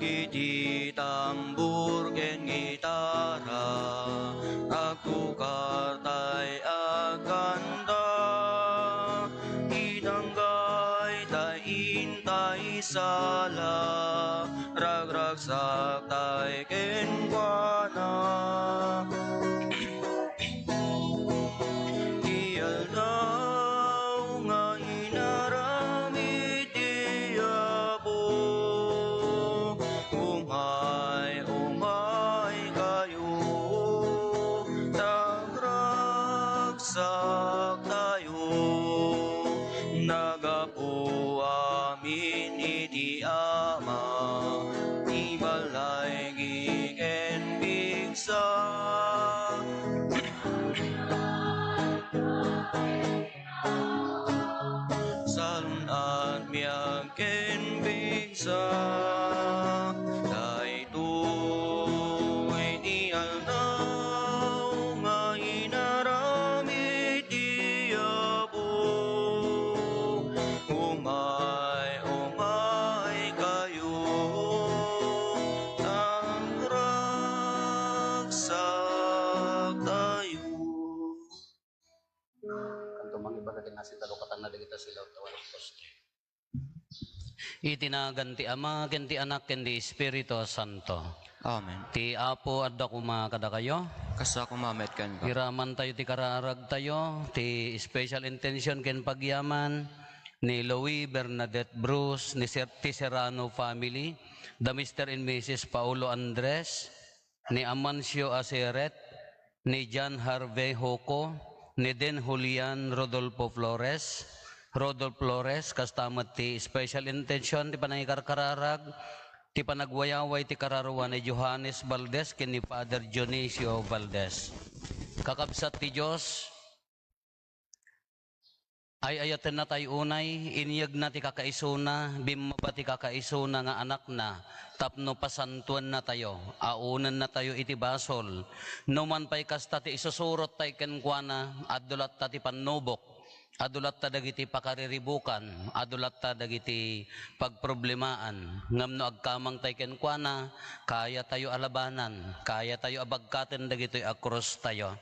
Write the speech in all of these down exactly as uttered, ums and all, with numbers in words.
Iti tambor ken gitara, agtukar tay agkanta. Itanggay tay intay sala, ragragsak tay kenkuana. Ti aldaw nga inaramid ti Apo, umay, umay kayo, ragragsak tayo. Nagapu amin iti Ama, ti balay ken pigsa. Salun-at biag ken pigsa, daytoy ti aldaw nga inaramid ti Apo. Umay, umay kayo, ragragsak tayo. Kanto mangibaga ken nasitalukatanna dagita silaw tawen poste. Iti nagan ti Ama, ken ti Anak, ken ti Espiritu Santo. Amen. Ti Apo adda koma kadakayo. Kasta koma met kenka. Iraman tayo ti kararag tayo, ti special intention ken pagyaman ni Louis Bernadette Bruce, ni Ser-, ti Serrano family, the Mister and Missus Paulo Andres, ni Amancio Aseret, ni John Harvey Joco, ni Din Julian Rodolfo Flores, Rodolfo Flores, kasta met ti special intention ti panangikarkararag, ti panagwayaway ti kararua ni Johannes Valdez ken ni Father Dionisio Valdez. Kakabsat ti Dios, ay-ayatenna tayo unay, inyegna ti kakaisuna, bimmaba ti kakaisuna nga anakna, tapno pasantuennatayo, aunennatayo iti basol. No man pay kasta ti isusurot tay kenkuana, adu latta ti pannubok, adu latta dagiti pakariribukan, adu latta dagiti pagproblemaan. Ngem no agkamang tay kenkuana, kayatayo a labanan, kayatayo a bagkaten dagitoy a krus tayo.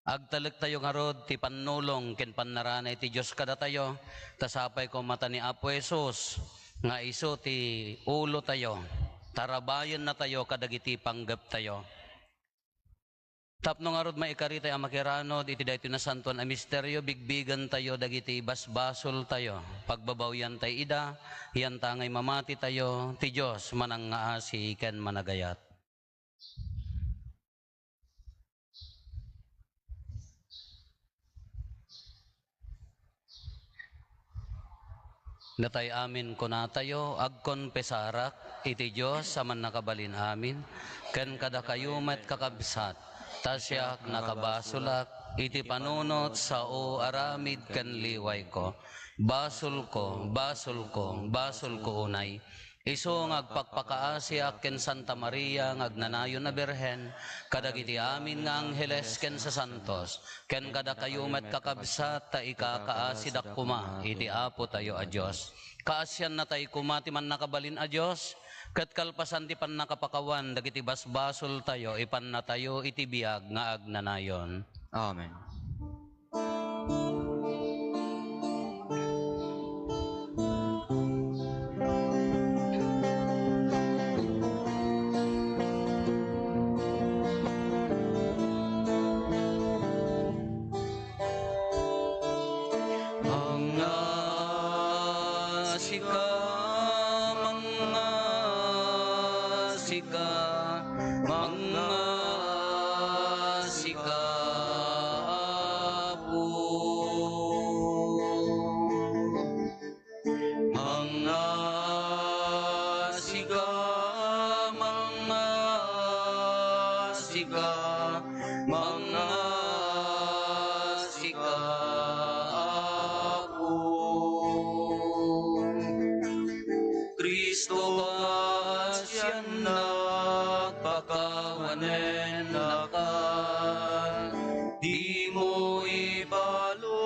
Agtalektayo ngarud ti pannulong ken pannaranay ti Dios kadatayo, ta sapay koma ta ni Apo Jesus nga isu ti ulotayo, tarabayennatayo kadagiti panggeptayo. Tapno ngarud maikaritay a makiranud iti daytoy nasantoan a misterio, bigbigentayo dagiti basbasoltayo, pagbabawiantay ida, yantangay mamatitayo, ti Dios manangngaasi ken managayat. Datay amin kunatayo, agkonpesarak iti Dios a Mannakabalin-amin, ken kadakayo met, kakabsat, ta siak nakabasolak iti panunot, sao, aramid ken liwayko. Basolko, basolko, basolko unay. Isu nga agpakpakaasiak ken Santa Maria nga agnanayon a Birhen, kadagiti amin nga angheles ken sasantos, ken kadakayo met, kakabsat, ta ikakaasidak koma iti Apotayo a Dios. Kaasiannatay koma ti Mannakabalin a Dios, ket kalpasan ti pannakapakawan dagiti basbasoltayo, ipannatayo iti biag nga agnanayon. Amen. Mangngaasika, mangngaasika, mangngaasika, Apo. Mangngaasika, mangngaasika, mangngaasika, Apo. Cristo, kaasiannak, pakawanennaka, dimo ipalubos.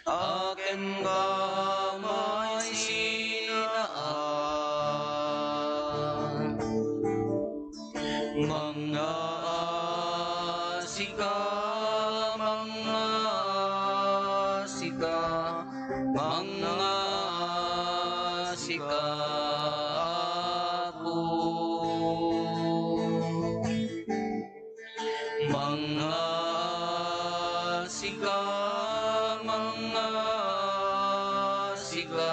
Akin ka Mangngaasika, mangngaasika, mangngaasika, Apo. Mangngaasika, mangngaasika,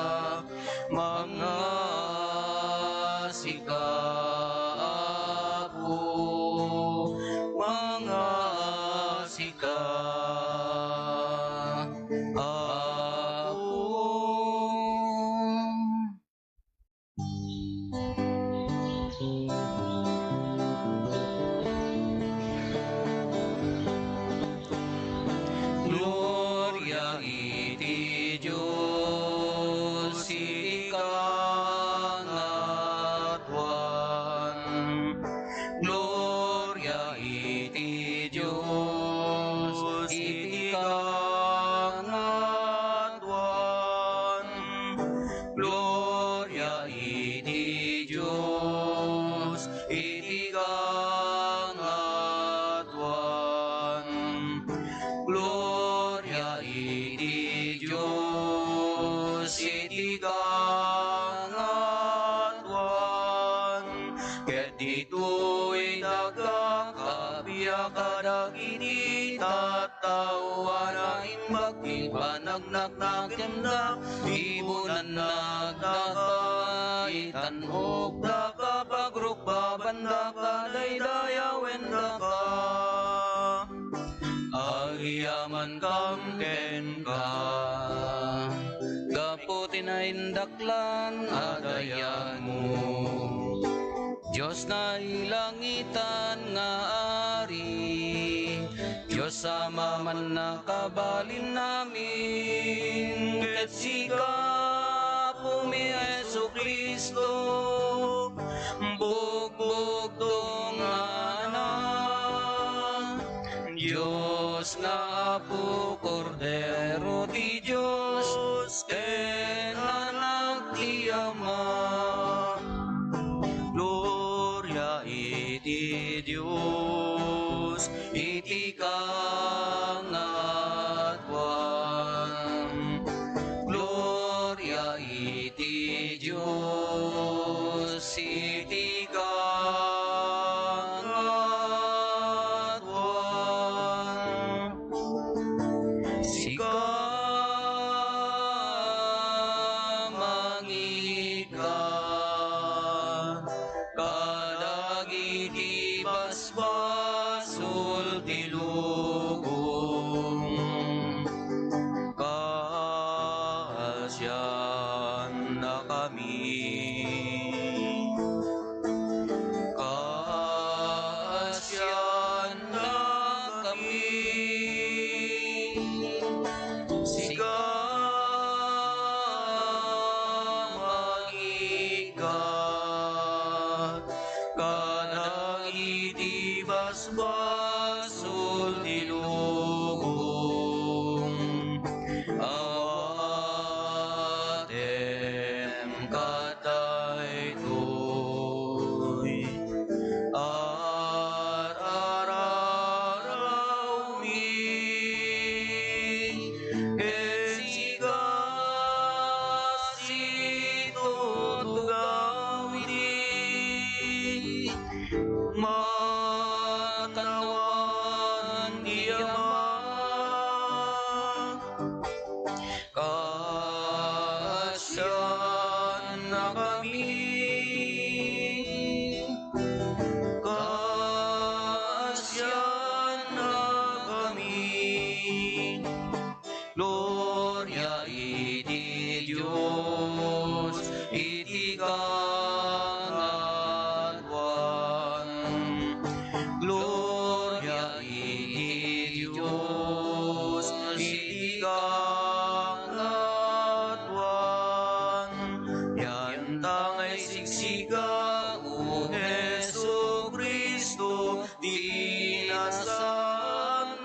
mangngaasika, Apo, mangngaasika, Apo. Gloria iti Dios iti kangatuan. Gloria iti Dios iti kangatuan. Gloria iti Dios iti kangatuan. Gloria iti Dios iti kangatuan. Ket ditoy dagkak, kappia kadagiti tattao a naimbag ti panagnaknakemda, ibunannakdaka, itannokdaka, pagrukbabandaka, daydayawendaka. Agyamankam kenka, gapu ti naindaklan a dayagmo. Dios nailangitan nga Ari, Dios Ama, mannakabalinnamin, ket sika, Apomi Jesu-Cristo, bugbugtong nga Anak, Dios nga Apo, Kordero ti Dios, ken Anak ti Ama. Gloria iti Dios iti kangatuan. Gloria iti Dios iti kangatuan. Sika, mangika kadagiti basbasol ti lubong. Kaasiannakami. Kaasiannakami. Sika, mangika kadagiti basbasol ti lubong. Awatem kadaytoy. Ar-ararawmi ken sika situtugaw iti makannawan ti Ama. Kaasiannakami. Kaasiannakami. Gloria iti Dios iti kangatuan. Gloria iti Dios iti kangatuan. Dianta nga isigsika, O Jesu-Cristo, ti nasantoan.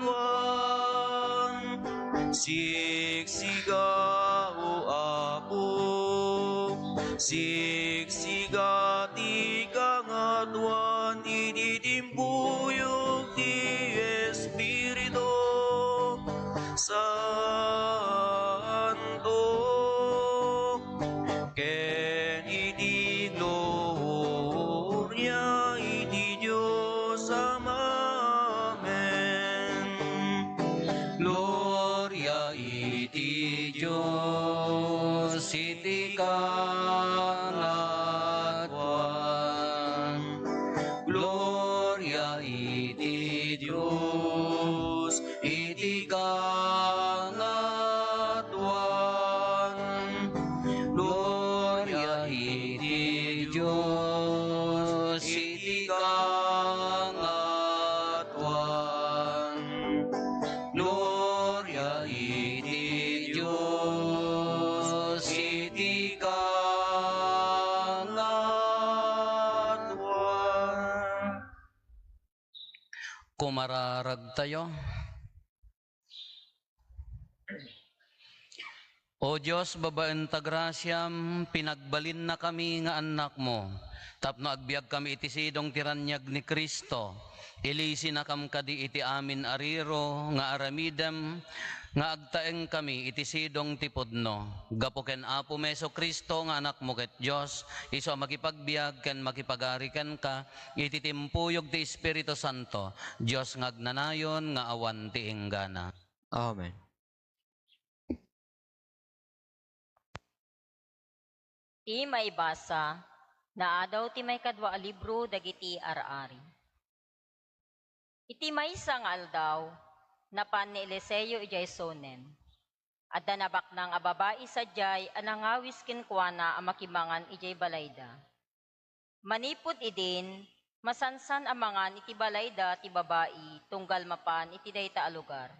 Sigsika, O Apo, sigsika ti kangatuan iti Gloria iti Dios iti kangatoan. Gloria iti Dios iti kangatoan. Gloria iti Dios iti kangatoan. Kumararagtayo. O Dios, babaen ta grasiam, pinagbalinnakami nga annakmo, tapno agbiagkami iti sidong ti raniag ni Cristo. Ilisinakam kadi iti amin a riro nga aramidem, nga agtaengkami iti sidong ti pudno. Gapu ken Apo Jesu-Cristo nga Anakmo ket Dios, isu a makipagbiag ken makipagari kenka, iti timpuyog ti Espiritu Santo, Dios nga agnanayon nga awan ti inggana. Amen. Ti maibasa, naadaw ti maikadua a libro dagiti ar-ari. Iti maysa nga aldaw, napan ni Eliseo idiay Sunem. Adda nabaknang a babai sadiay a nangawis kenkuana a makimangan idiay balayda. Manipud idin, masansan a mangan iti balayda ti babai tunggal mapan iti dayta a lugar.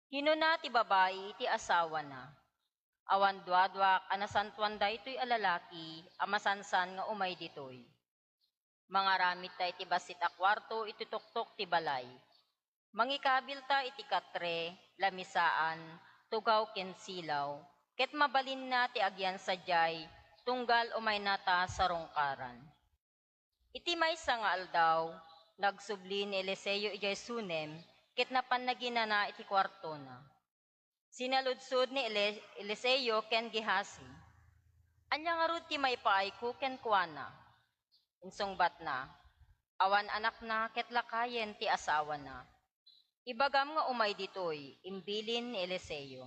Kinuna ti babai iti asawana, "Awan duaduak a nasantoan daytoy a lalaki a masansan nga umay ditoy. Mangaramidta iti bassit a kuarto iti tuktok ti balay. Mangikabilta iti katre, lamisaan, tugaw ken silaw, ket mabalinna ti agyan sadiay tunggal umaynata sarungkaran." Iti maysa nga aldaw, nagsubli ni Eliseo idiay Sunem ket napan naginana iti kuartona. Sinaludsod ni Eli-, Eliseo ken Gehazi, "Ania ngarud ti maipaayko kenkuana?" Insungbatna, "Awan anakna ket lakayen ti asawana. Ibagam nga umay ditoy," imbilin ni Eliseo.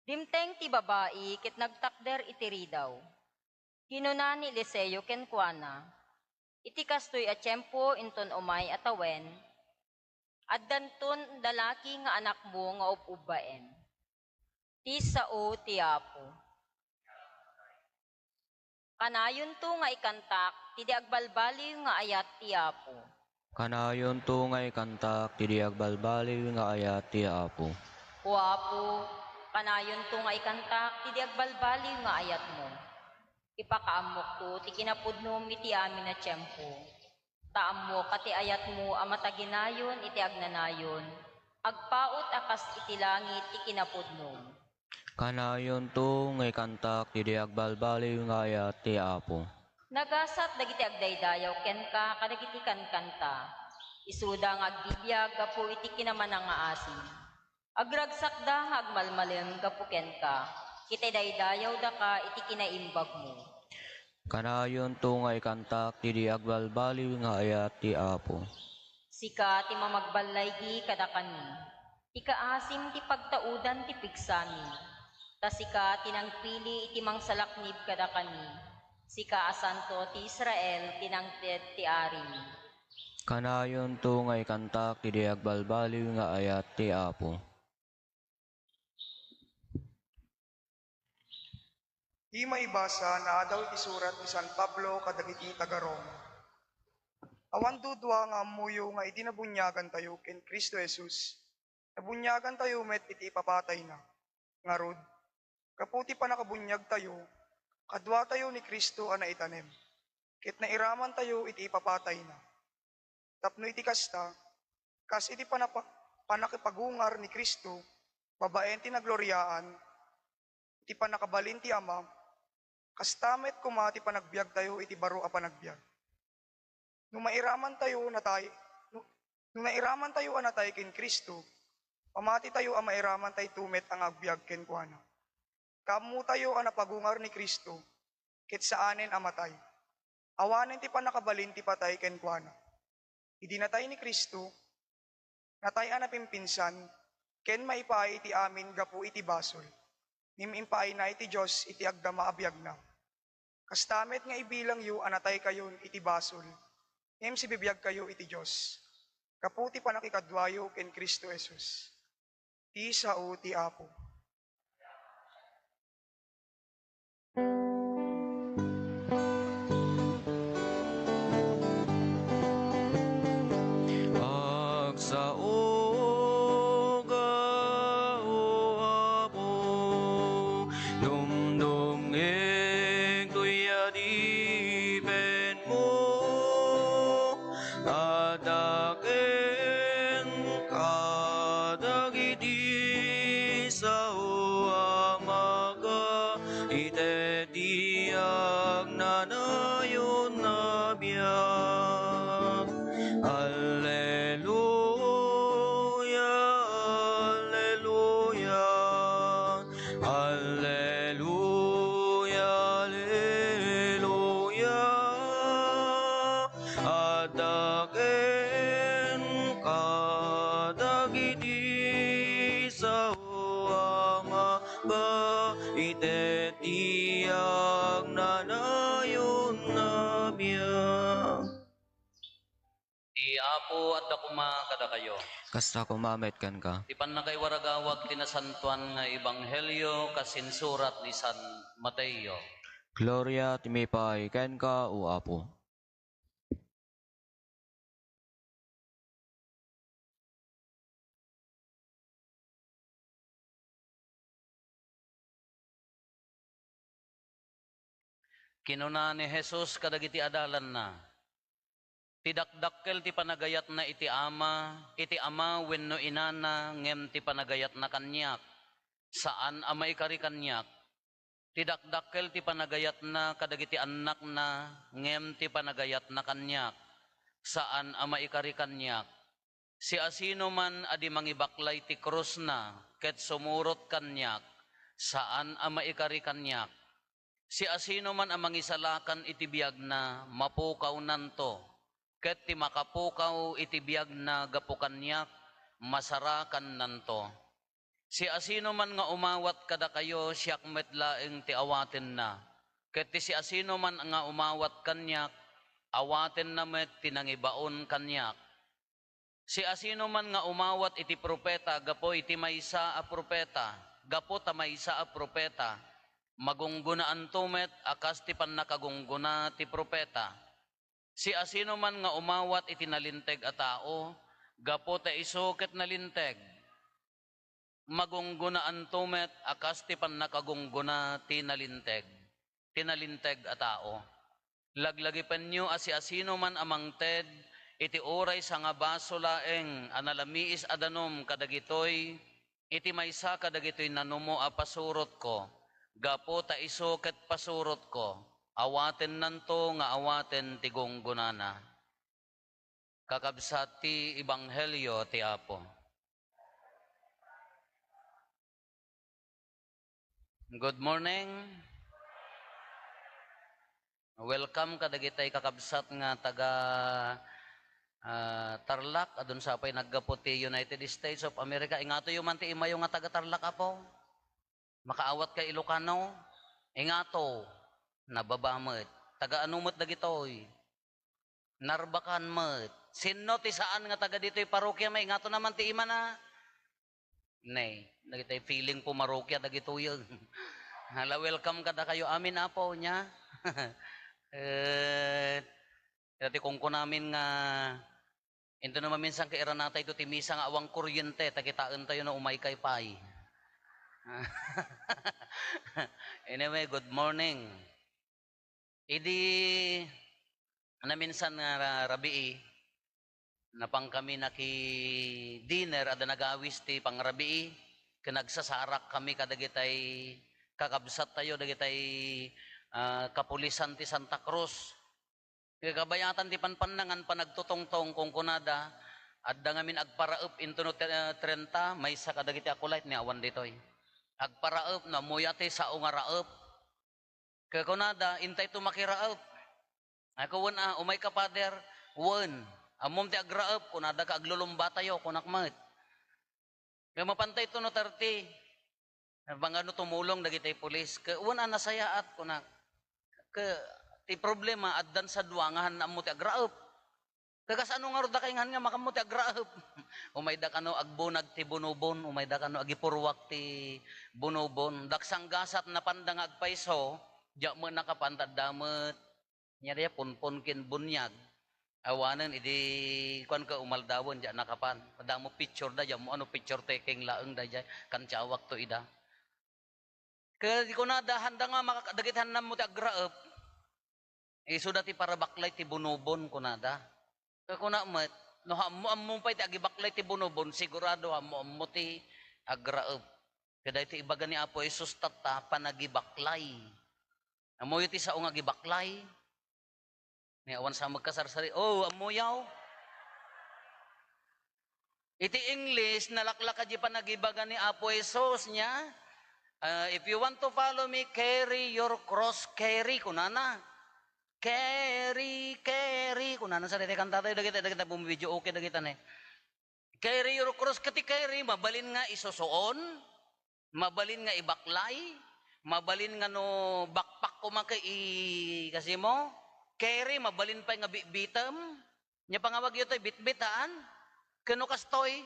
Dimteng ti babai ket nagtakder iti ridaw. Kinuna ni Eliseo kenkuana, "Iti kastoy a tiempo inton umay a tawen, addanton lalaki nga anakmo nga ub-ubbaen." Ti sao ti Apo. Kanayonto nga ikantak ti di agbalbaliw nga ayat ti Apo. Kanayonto nga ikantak ti di agbalbaliw nga ayat ti Apo. O Apo, kanayonto nga ikantak ti di agbalbaliw nga ayatmo. Ipakaammokto ti kinapudnom iti amin a tiempo. Ta ammok a ti ayatmo a mataginayon iti agnanayon, agpaut a kas iti langit ti kinapudnom. Kanayonto nga ikantak ti di agbalbaliw nga ayat ti Apo. Nagasat dagiti agdaydayaw kenka kadagiti kankanta. Isuda nga agbibiag gapu iti kinamanangngaasi. Agragsakda nga agmalmalem gapu kenka, ket idaydayawdaka iti kinaimbagmo. Kanayonto nga ikantak ti di agbalbaliw nga ayat ti Apo. Sika ti mamagballaygi kadakami, ti kaasim ti pagtaudan ti pigsami, ta sika ti nangpili iti mangsalaknib kadakami, sika a santo ti Israel ti nangted ti arimi. Kanayonto nga ikantak ti di agbalbaliw nga ayat ti Apo. Ti maibasa naadaw iti surat ni San Pablo kadagiti taga-Roma. Awan dudua nga ammoyo nga idi nabuniagantayo ken Cristo Jesus, nabuniagantayo met iti ipapatayna. Ngarud, gapu ti pannakabuniagtayo, kaduatayo ni Cristo a naitanem, ket nairamantayo iti ipapatayna. Tapno iti kasta, kas iti panapa-, pannakipagungar ni Cristo babaen ti nagloriaan iti pannakabalin ti Ama, kasta met koma ti panagbiagtayo iti baro a panagbiag. No mairamantayo natay, no, no nairamantayo a natay ken Cristo, pamatitayo a mairamantayto met a nga agbiag kenkuana. Kaammotayo a napagungar ni Cristo, ket saanen a matay. Awanen ti pannakabalin ti patay kenkuana. Idi natay ni Cristo, natay a napimpinsan, ken maipaay iti amin gapu iti basol, ngem impaayna iti Dios iti agdama a biagna. Kasta met nga ibilangyo a nataykayon iti basol, ngem sibibiagkayo iti Dios gapu ti pannakikaduayo ken Cristo Jesus. Ti sao ti Apo. Agsaoga, O Apo, dumdumngeg toy adipenmo. Adda kenka dagiti sao a makaited ti agnanayon a biag. Alleluia, alleluia, alleluia, alleluia. Adda kenka dagiti sao a makaited ti agnanayon a biag. Ti Apo adda koma kadakayo. Kasta koma met kenka. Ti pannakaiwaragawag ti nasantoan nga ebanghelio kas insurat ni San Mateo. Gloria ti mipay kenka, O Apo. Kinuna ni Jesus kadagiti adalanna, "Ti dakdakkel ti panagayatna iti ama, iti ama wenno inana, ngem ti panagayatna kaniak, saan a maikari kaniak. Ti dakdakkel ti panagayatna kadagiti annakna, ngem ti panagayatna kaniak, saan a maikari kaniak. Siasinoman a di mangibaklay ti krusna ket sumurot kaniak, saan a maikari kaniak. Siasinoman a mangisalakan iti biagna, mapukawnanto, ket ti makapukaw iti biagna gapu kaniak, masarakannanto. Siasinoman nga umawat kadakayo, siak met laeng ti awatenna, ket ti siasinoman nga umawat kaniak, awatenna met ti nangibaon kaniak. Siasinoman nga umawat iti profeta gapu iti maysa a profeta, gapu ta maysa a profeta, magunggunaanto met a kas ti pannakagunggona ti profeta. Siasinoman nga umawat iti nalinteg a tao, gapu ta isu ket nalinteg, magunggunaanto met a kas ti pannakagunggona ti nalinteg, ti nalinteg a tao. Laglagipenyo a siasinoman a mangted iti uray sangabaso laeng a nalamiis a danum kadagitoy iti maysa kadagitoy nanumo a pasurotko, gapu ta isu ket pasurotko, awatennanto nga awaten ti gunggonana." Kakabsat, ti ebanghelio ti Apo. Good morning. Welcome kadagitay kakabsat nga taga, ah, Tarlac, adun sa pay naggapu ti United States of America. Ingatoyo man ti imayo nga taga Tarlac, Apo. Makaawat ka Ilocano? Ingato. Nababa met. Taga ano met dagitoy? Narbacan met. Sinno ti saan nga taga ditoy parokia, maingato naman ti imana? Nay, dagitoy feeling po marukia dagitoy. Hala, welcome kadakayo amin, Apo, nya. Eh, dati kungkunamin nga Into no maminsan ka iranatay to ti misa nga awan kuryente, ta kitaentayo no umaykay pay. Anyway, good morning. Idi naminsan nga ra-, rabii, napan kami naki-dinner, adda nagawis ti pangrabii, ken nagsasarak kami kadagitay kakabsattayo, dagitay, ah, kapulisan ti Santa Cruz. Kabayatan ti panpannangan, panagtutongtong, kunkunada, adda ngamin agparaep into no te-, trenta, maysa kadagiti acolyte ni awan ditoy. Agparaep, no, ammoyo ti sao nga raep. Kunkunada, intay to makiraep. Ako, "Wen a, umay ka, Father?" "Wen." "Ammom ti agraep?" Kunada, "Ka aglulumbatayo," kunak met. Kaya mapantay to no thirty. Bangano tumulong dagiti pulis. Ke, wen a nasayaat, kuna. Ke, ti problema, addan sa dua nga han ammo ti agraep. Kasano ngarud dakay nga han nga makammo ti agraep? Umayda kano agbunag ti bunobon, umayda kano agipurruak ti bunobon. Daksanggasat napanda nga agpayso, diak met nakapan, ta adda met, nya diay punpon ken buniag. Awanen idi kuan ket umaldawen, diak nakapan. Adda mo picture da, diak mo ano, picture taking laeng daydiay, kantiawak to ida. Ket kunada, handa nga maka-, dagiti hannammo ti agraep, isuda ti parabaklay ti bunobon, kunada. Ket kuna met, no ammo-ammo pay ti agibaklay ti bunobon, sigurado ammo-ammo ti agraep. Ket daytoy ibaga ni Apo Jesus tatta, panagibaklay. Ammoyo ti sao nga agibaklay? Ni awan sa magkasarsari. Oh, ammoyaw. Iti English, nalaklaka di panagibaga ni Apo Jesus niya. Ah, "If you want to follow me, carry your cross, carry," kunana. "Carry, carry," kunana. Sa daytoy kanta tayo, dagita, dagita, bum-, video okay, dagita na eh. "Carry your cross," kati carry, mabalin nga isusuon, mabalin nga ibaklay, mabalin nga no backpack ko man kay i-, kasi mo, carry, mabalin pay nga bitbitem. Nya pangawag yu toy bitbit, haan? Kano kastoy?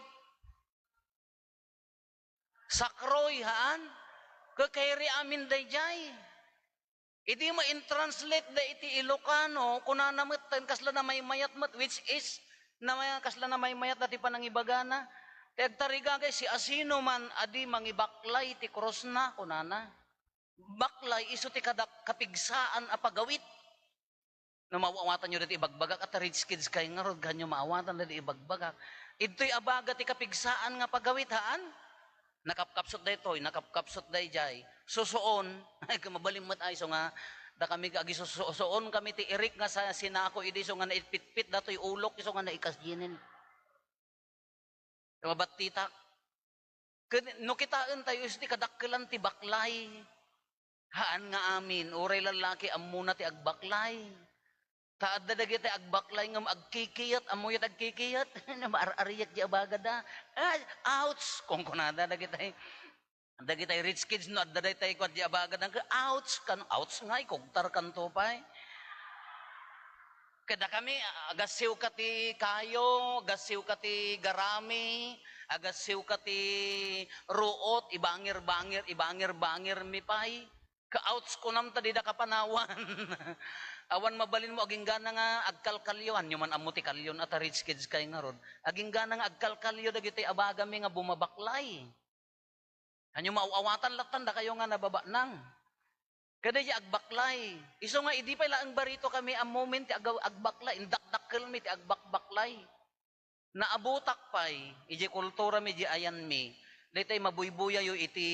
Sakroy, haan? Ka-carry amin dayjay. Idi ma-intranslate da iti Ilocano, kunana met ten, kasla namaymayat met, which is, namay-, kasla namaymayat da ti panangibagana. Ti agtarigagay, siasinoman a di mangibaklay ti krusna, kunana. Baklay, isu ti kadak-, kapigsaan a pagawit. No maaw-awatanyo daytoy ibagbagak, at rich kids kay ngarud, ganyo maawatan daytoy ibagbagak. Idtoy abaga ti kapigsaan nga pagawit, haan? Nakapkapsut daytoy, nakapkapsut dayjay. Susuon, ay, mabalin met ay, isu nga, dakami agisusuon kami ti irik nga sa-, sinako idi, isu nga naipitpit datoy ulok, isu nga naikasjinin. Mabattitak. Ken no kitaentayo, isu ti kadakkelan ti baklay. Haan nga amin, uray lallaki, ammona ti agbaklay. Ta adda dagiti agbaklay ngem agkikiyet, ammoyo ti agkikiyet? Maar-ariek di abagada. Ay, ouch! Kunkunada dagiti, dagiti rich kids, no adda daytay kuan di abagada, ouch! Kan, ouch nga, ikugtar kanto pay. Kada kami, agassiw ka ti kayo, agassiw ka ti garami, agassiw ka ti ruot, ibangir-bangir, ibangir-bangir mi pay. Ka-ouch kunam ta dida kapanawan. Awan mabalin mo, aginggana nga agkalkalyo. Anyo man ammo ti kalyon, at rich kids kay ngarud. Aginggana nga agkalkalyo dagiti abagami nga bumabaklay. Anyo maaw-awatan lattan dakayo nga nababanang. Kada di agbaklay. Isu nga idi pay laeng barito kami a moment ti agaw-, agbaklay, indakdakkel mi ti agbakbaklay. Naabutak pay, idiay kultura mi, idiay ayan mi, daytay mabuybuyayo iti,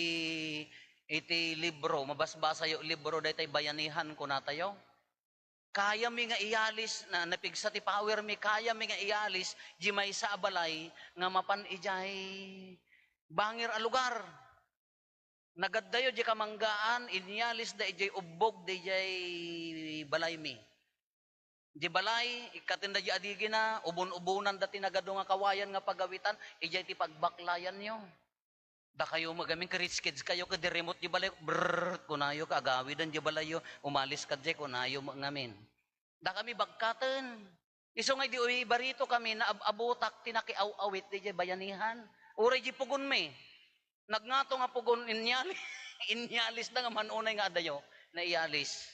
iti libro, mabasbasayo libro, daytay bayanihan, kunatayo. Kayami nga iyalis, na, napigsa ti power mi, kayami nga iyalis, di maysa a balay nga mapan idiay bangir a lugar. Nagaddayo di kamanggaan, inyalisda idiay ubbog, diay balay mi. Di balay, ikkatenda di adigina, ubon-ubonanda ti nagadu nga kawayan nga pagawitan, idiay ti pagbaklayanyo. Dakayo met gamin, ka-rich kids kayo, ka-remote di balay, brrrr, kunayo, ka-agawiden di balayyo, umalis ka di, kunayo met ngamin. Dakami bagkaten. Isu nga idi uy barito kami, naab-abutak ti nakiaw-awit diay bayanihan. Uray di pugonmi. Nagngato nga pugon, inyali-, inyalisda nga man unay nga adayo, naiyalis.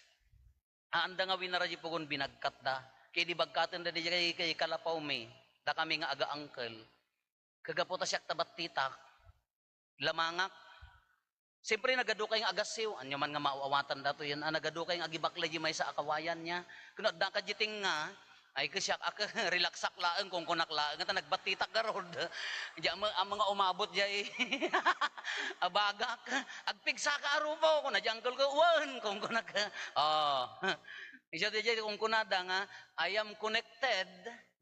Haanda nga winara di pugon, binagkatda. Kay di bagkatenda diay kay, kay kalapawmi, dakami nga aga-uncle. Kagapu ta siak ta battitak, lamangak. Siyempre, nagadu kay nga agassiw. Anyo man nga maaw-awatan datoy yan, a, nagadu kay nga agibaklay di maysa a kawayan niya. Kuno, adda ka di tinga, ay, kasiak, ak-, relaxak laeng, kunkunak laeng, ta nagbattitak garud. Di ama-, ang mga umabot di ay abagak. "Agpigsa ka, arupo," kuna di uncle ko, "Wen," kunkunak. Oh. Isu di, di, kunkunada nga, "I am connected,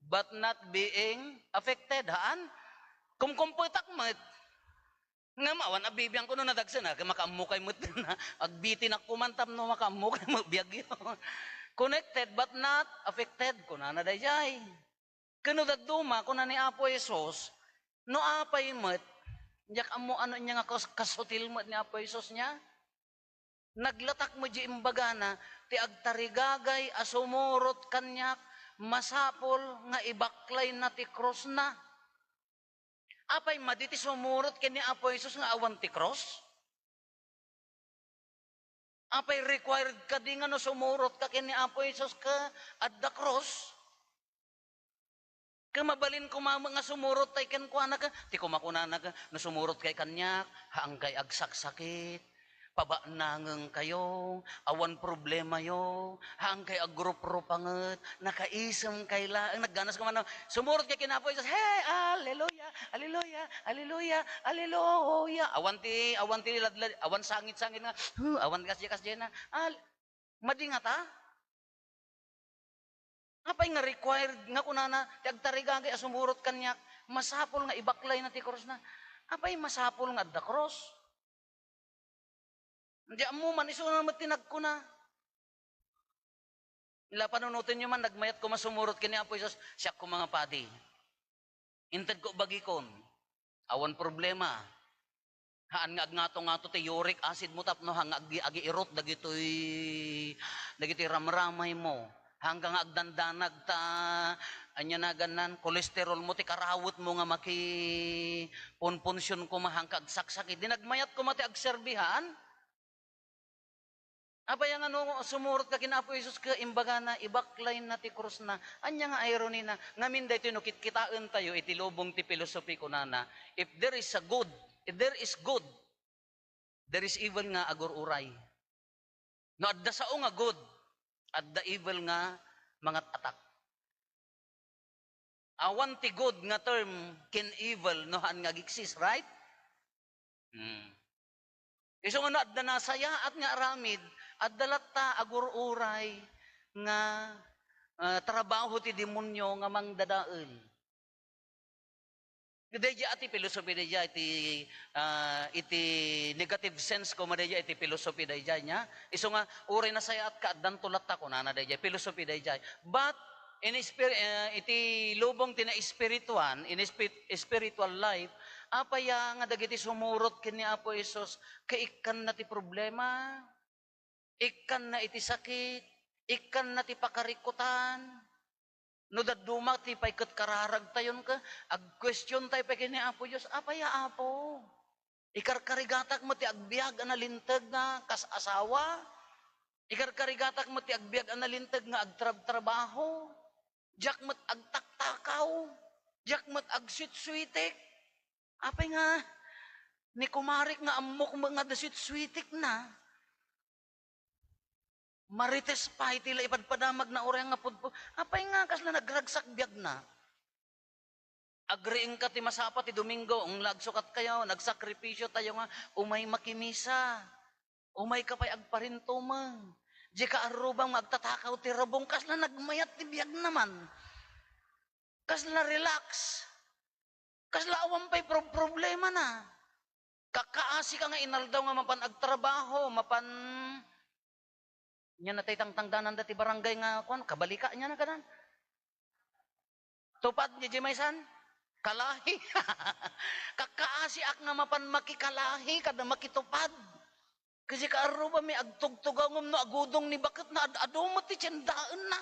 but not being affected." Haan? Kumkumputak met. Ngem awan a bibiangko no nadagsen, a, makaammo kay met. Agbitinak kuman tapno makaammo kay met biagyo. "Connected but not affected," kunana dayjay. Ken no dadduma, kuna ni Apo Jesus, no apay met, diak ammo ano inya nga kas-, kasutil met ni Apo Jesus niya. Naglatak met di imbagana, ti agtarigagay a sumurot kaniak, Masapul nga ibaklayna ti krusna. Apay madi ti sumurot ken ni Apo Jesus nga awan ti krus? Apay required kadi nga no sumurot ka ken ni Apo Jesus ka adda krus? Ka mabalin koma met nga sumurot tay kenkuana ka, ti kumakunana ka, no sumurot kay kaniak, haankay agsaksakit, pabanangen kayo, awan problemayo, haankay agruprupanget, nakaisem kay laeng, nagganas koma no, sumurot kay ken Apo Jesus, hey, alleluia, alleluia, alleluia, alleluia. Awan ti, awan ti ladlad, awan sangit-sangit nga, huh, awan kasdi-kasdi na. Al-, madi ngata? Apay nga required nga kunana ti agtarigagay a sumurot kaniak, masapul nga ibaklayna ti krusna. Apay masapul nga adda krus? Di ammo man, isuna met ti nagkuna. La, panunotenyo man, nagmayat koma sumurot ken ni Apo Jesus, siak koma nga padi. Inted ko bagikon. Awan problema. Haan nga agngato-ngato ti uric acid mo tapno haan nga agi-, agiirot dagitoy, dagitoy ramramay mo. Haanka nga agdandanag ta, ania naganna, cholesterol mo ti karawet mo nga makipunpunsion koma, haanka agsaksakit. Di nagmayat koma ti agserbi haan? Apay nga no sumurot ka ken Apo Jesus ket imbagana, ibaklayna ti krusna. Ania nga ironina? Ngamin daytoy no kitkitaentayo iti lubong ti filosofi, kunana, if there is a good, if there is good, there is evil nga agur-uray. No adda sao nga good, adda evil nga mangat-atak. Awan ti good nga term ken evil no haan nga ag-exist, right? Hmm. Isu nga no adda nasayaat nga aramid, adda latta agur-uray nga, ah, trabaho ti demonio nga mangdadael. Daydiay a ti philosophy daydiay iti, ah, iti negative sense koma daydiay iti philosophy daydiay niya. Isu nga, uray nasayaat ka, addanto latta, kunana daydiay, philosophy daydiay. But, in spir-, eh, iti lubong ti naespirituan, in spi-, spiritual life, apay a nga dagiti sumurot ken ni Apo Jesus, kaikkanna ti problema. Ikkanna iti sakit, ikkanna ti pakarikutan. No dadduma ti pay ket kararagtayon ket, agquestiontayo pay ken ni Apo Dios, "Apay a, Apo? Ikarkarigatak met ti agbiag a nalinteg nga kas asawa? Ikarkarigatak met ti agbiag a nalinteg nga agtrabtrabaho? Diak met agtaktakaw? Diak met agsuitsuitek?" Apay nga ni kumarik nga ammok met nga adda suitsuitekna? Marites pay ti la ipadpadamagna uray nga pudpud. Apay nga kasla nagragsak biagna? Agriingka ti masapa ti Domingo, eng, la agsukatkayo, nagsakripisiotayo nga umay makimisa. Umayka pay agparintumeng. Diay kaarrubam nga agtatakaw ti rubong, kasla nagmayat ti biagna man. Kasla relax. Kasla awan pay prob-, problemana. Kakaasika nga inaldaw nga mapan agtrabaho, mapan, nia natay tangtangdananda ti barangay nga, kuan, kabalika, nia naganan. Tupad, diay maysan? Kalahi. Kakaasiak nga mapan makikalahi, kada makitupad. Kasi kaarrubami agtugtugaw ngem no agudong ni baketna, ad-adu met ti tiendaenna.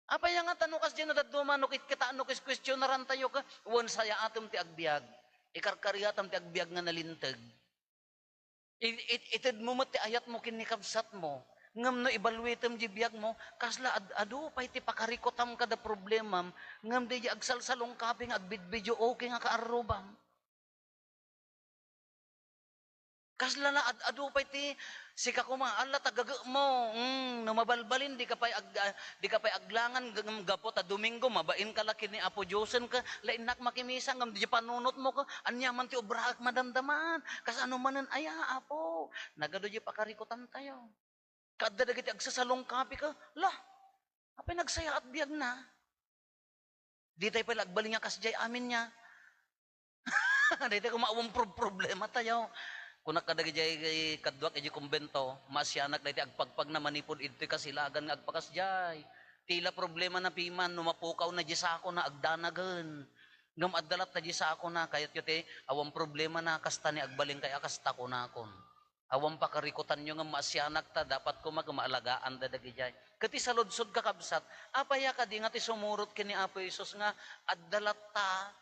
Apay a ngata no kasdiay no dadduma, no kit-, kita, no kis-, kuestionarantayo ka, wen sayaatem ti agbiag. Ikarkarigatam ti agbiag nga nalinteg. I-, it-, itedmo met ti ayatmo ken ni kabsatmo. Ngem no ibaluetem diay biagmo, kasla ad-adu pay ti pakarikutam kada problemam, ngem diay agsalsalungkapi nga agbidbidio okay nga kaarrubam. Kasla la ad-adu pay ti sika koma, alla ta gagemo, mm, no mabalbalin, dika pay ag-, ah, dika pay aglangan, g-, ngem gapu ta Domingo, mabainka la ken ni Apo Diosen, ket la innak makimisa, ngem diay panunotmo, ket ania man ti obraek madamdaman, kasano manen aya, Apo? Nagadu diay pakarikutantayo. Kaadda dagiti agsasalungkapi ka, la, apay nagsayaat biagna? Ditay pay la agbalin nga kasdiay amin nia. Daytoy koma awan prob-, problematayo. Kunak kadagidiay kaduak idiay kumbento, maasianak daytoy agpagpagna manipud idtoy kasilagan nga agpakasdiay. Ti la problemana piman no mapukawna diay sakona agdanagen. Ngem adda latta diay sakona, kayatyo ti awan problemana, kasta ni agbalin kay a kasta kunakon. Awan pakarikutanyo nga maasianak ta, dapat koma nga maalagaan da dagidiay. Ket ti saludsod, kakabsat, apay a kadi nga ti sumurot ken ni Apo Jesus nga adda latta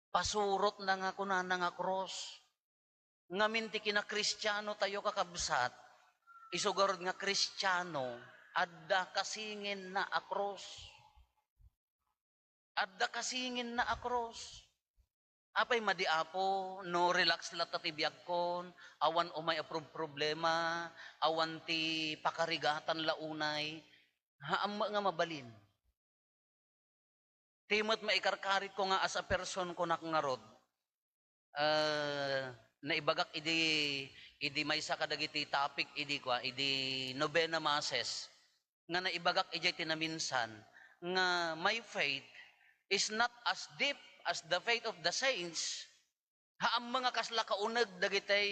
pasurotna nga kunana nga krus? Ngamin ti kinakristiano tayo, kakabsat, isu garud nga Kristiano, adda kasinginna a krus. Adda kasinginna a krus. Apay madi, Apo, no relax latta ti biagkon, awan umay a prob-, problema, awan ti pakarigatan la unay, haam met nga mabalin. Ti met maikarkaritko nga as a person, kunak ngarud, ah, naibagak idi, idi maysa kadagiti topic idi kua, idi novena masses, nga naibagak idiay ti naminsan nga my faith is not as deep as the faith of the saints. Haam nga kasla kauneg dagitay,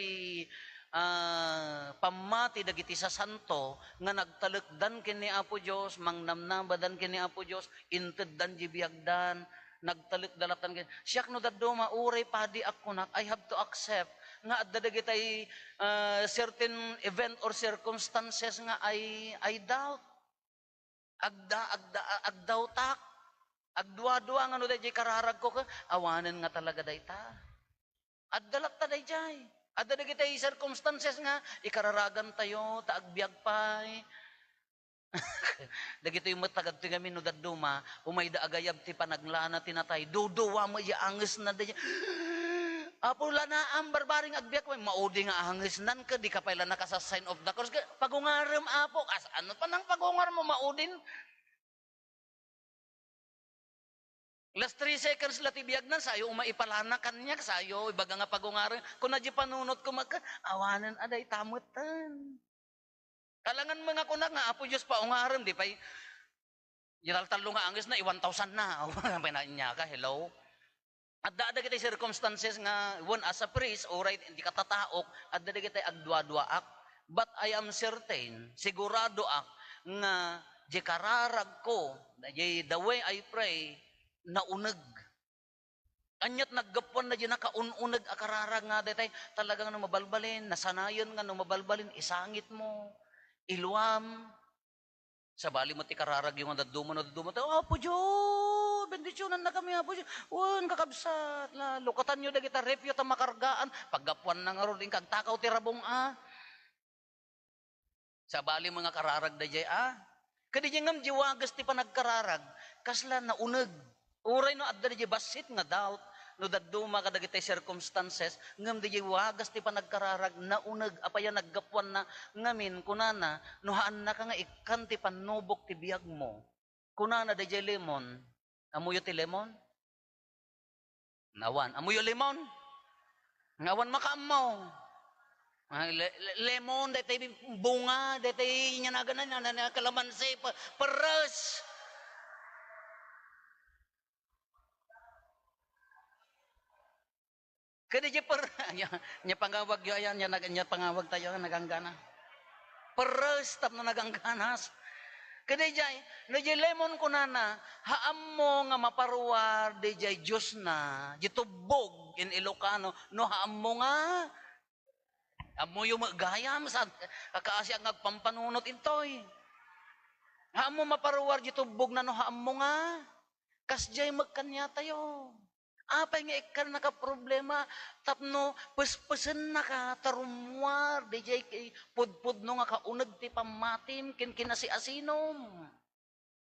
ah, pammati dagiti sasanto nga nagtalekdan ken ni Apo Dios, mangnamnamadan ken ni Apo Dios, inteddan di biagdan, nagtalekda lattan ken, siak no dadduma, uray padi ak kunak, I have to accept nga adda dagitay, ah, certain event or circumstances nga I, I doubt. Agda-, agda-, agdawtak. Agduadua nga no daydiay kararagko ket awanen nga talaga dayta. Adda latta daydiay. Adda dagitay circumstances nga ikararagantayo ta agbiag pay. Dagitoy met tagadtoy ngamin no dadduma, umayda agayab ti panaglana ti natay. Duduwa met ya angesna daydiay. Apo, lanaam, barbaring agbiag pay. Maudi nga angesnan, ket di ka pay la nakasa sign of the cross. Ket pagungarem, Apo. Kas-, ano pa nang pagungarmo, maudin? Last three seconds la ti biagnan, sayo uma ipalana kaniak, sayo ibaga nga pagungarem. Kuna di panunot ko, magka-, awanen a dayta metten. Kalangan mga kunak nga, Apo Dios, paungarem, di pay, di taltallo nga angesna, i-one thousand na. Awanen pay na inyaka, hello? Adda dagiti circumstances nga, when as a priest, uray di katataok, adda dagiti agduaduaak. But I am certain, siguradoak, nga di kararagko, di the way I pray, nauneg. Aniat naggapuan na di nakaun-uneg a kararag nga daytay, talagang no mabalbalin, nasanayen nga no mabalbalin, isangit mo, iluam. Sabali met ti kararagyo nga dadduma, no dadduma tayo, "Apo Dios, bendisyonannakami, Apo Dios." Wen, kakabsat, la, lukatanyo dagita refyo ta makargaan. Paggapuanna ngarud, inka agtakaw ti rabong, a. Sabali met nga kararag daydiay, a. Ket idiay ngem di wagas ti panagkararag, kasla nauneg. Uray no adda daydiay bassit nga doubt, no dadduma kadagiti circumstances, ngem daydiay wagas ti panagkararag, nauneg, apay a naggapuanna, ngamin, kunana, no haannaka nga ikkan ti pannubok ti biagmo. Kunana daydiay lemon. Ammoyo ti lemon? Awan. Ammoyo lemon? Nga awan makaammo. Ah, le-, le-, lemon, daytay bunga, daytay inyanagan na, na, na, kalamansi, pa-, peres. Kadi di per-, nya, nya pangawag yo, ayan, nya nag-, nya pangawag tayo, naganggana. Peres, tapno nagangganas. Kadi jay, no jay lemon kunana, haammo nga maparuar, di jay juice-na, di tubbog, in Ilocano, no haammo nga, ammoyo met gayam, sa, kakaasi nga agpampanunot intoy. Haammo maparuar, di tubbog na, no haammo nga, kasjay met kaniatayo. Apay nga ikkannaka problema tapno pespesennaka ta rummuar dayjay pudpudno nga kauneg ti pammatim ken kinasiasinom?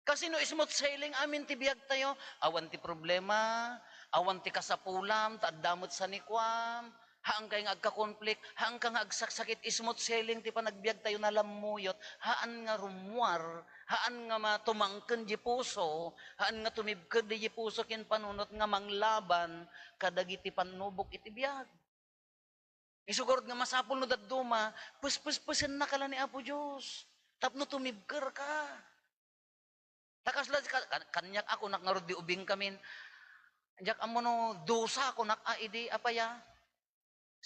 Kasino smooth sailing amin ti biagtayo? Awan ti problema, awan ti kasapulam, ta adda met sanikuam. Haankay nga agka-conflict, haanka nga agsaksakit, smooth sailing ti panagbiagtayo, nalammuyot, haan nga rummuar, haan nga ma-, tumangken di puso, haan nga tumibked di puso ken panunot nga manglaban kadagiti pannubok iti biag. Isu garud nga masapul no dadduma, pespespesennaka la ni Apo Dios tapno tumibkerka. Ta kasla, ka-, kan-, kaniak a kunak ngarud di ubingkamin, diak ammo no dusa kunak a idi, apay a?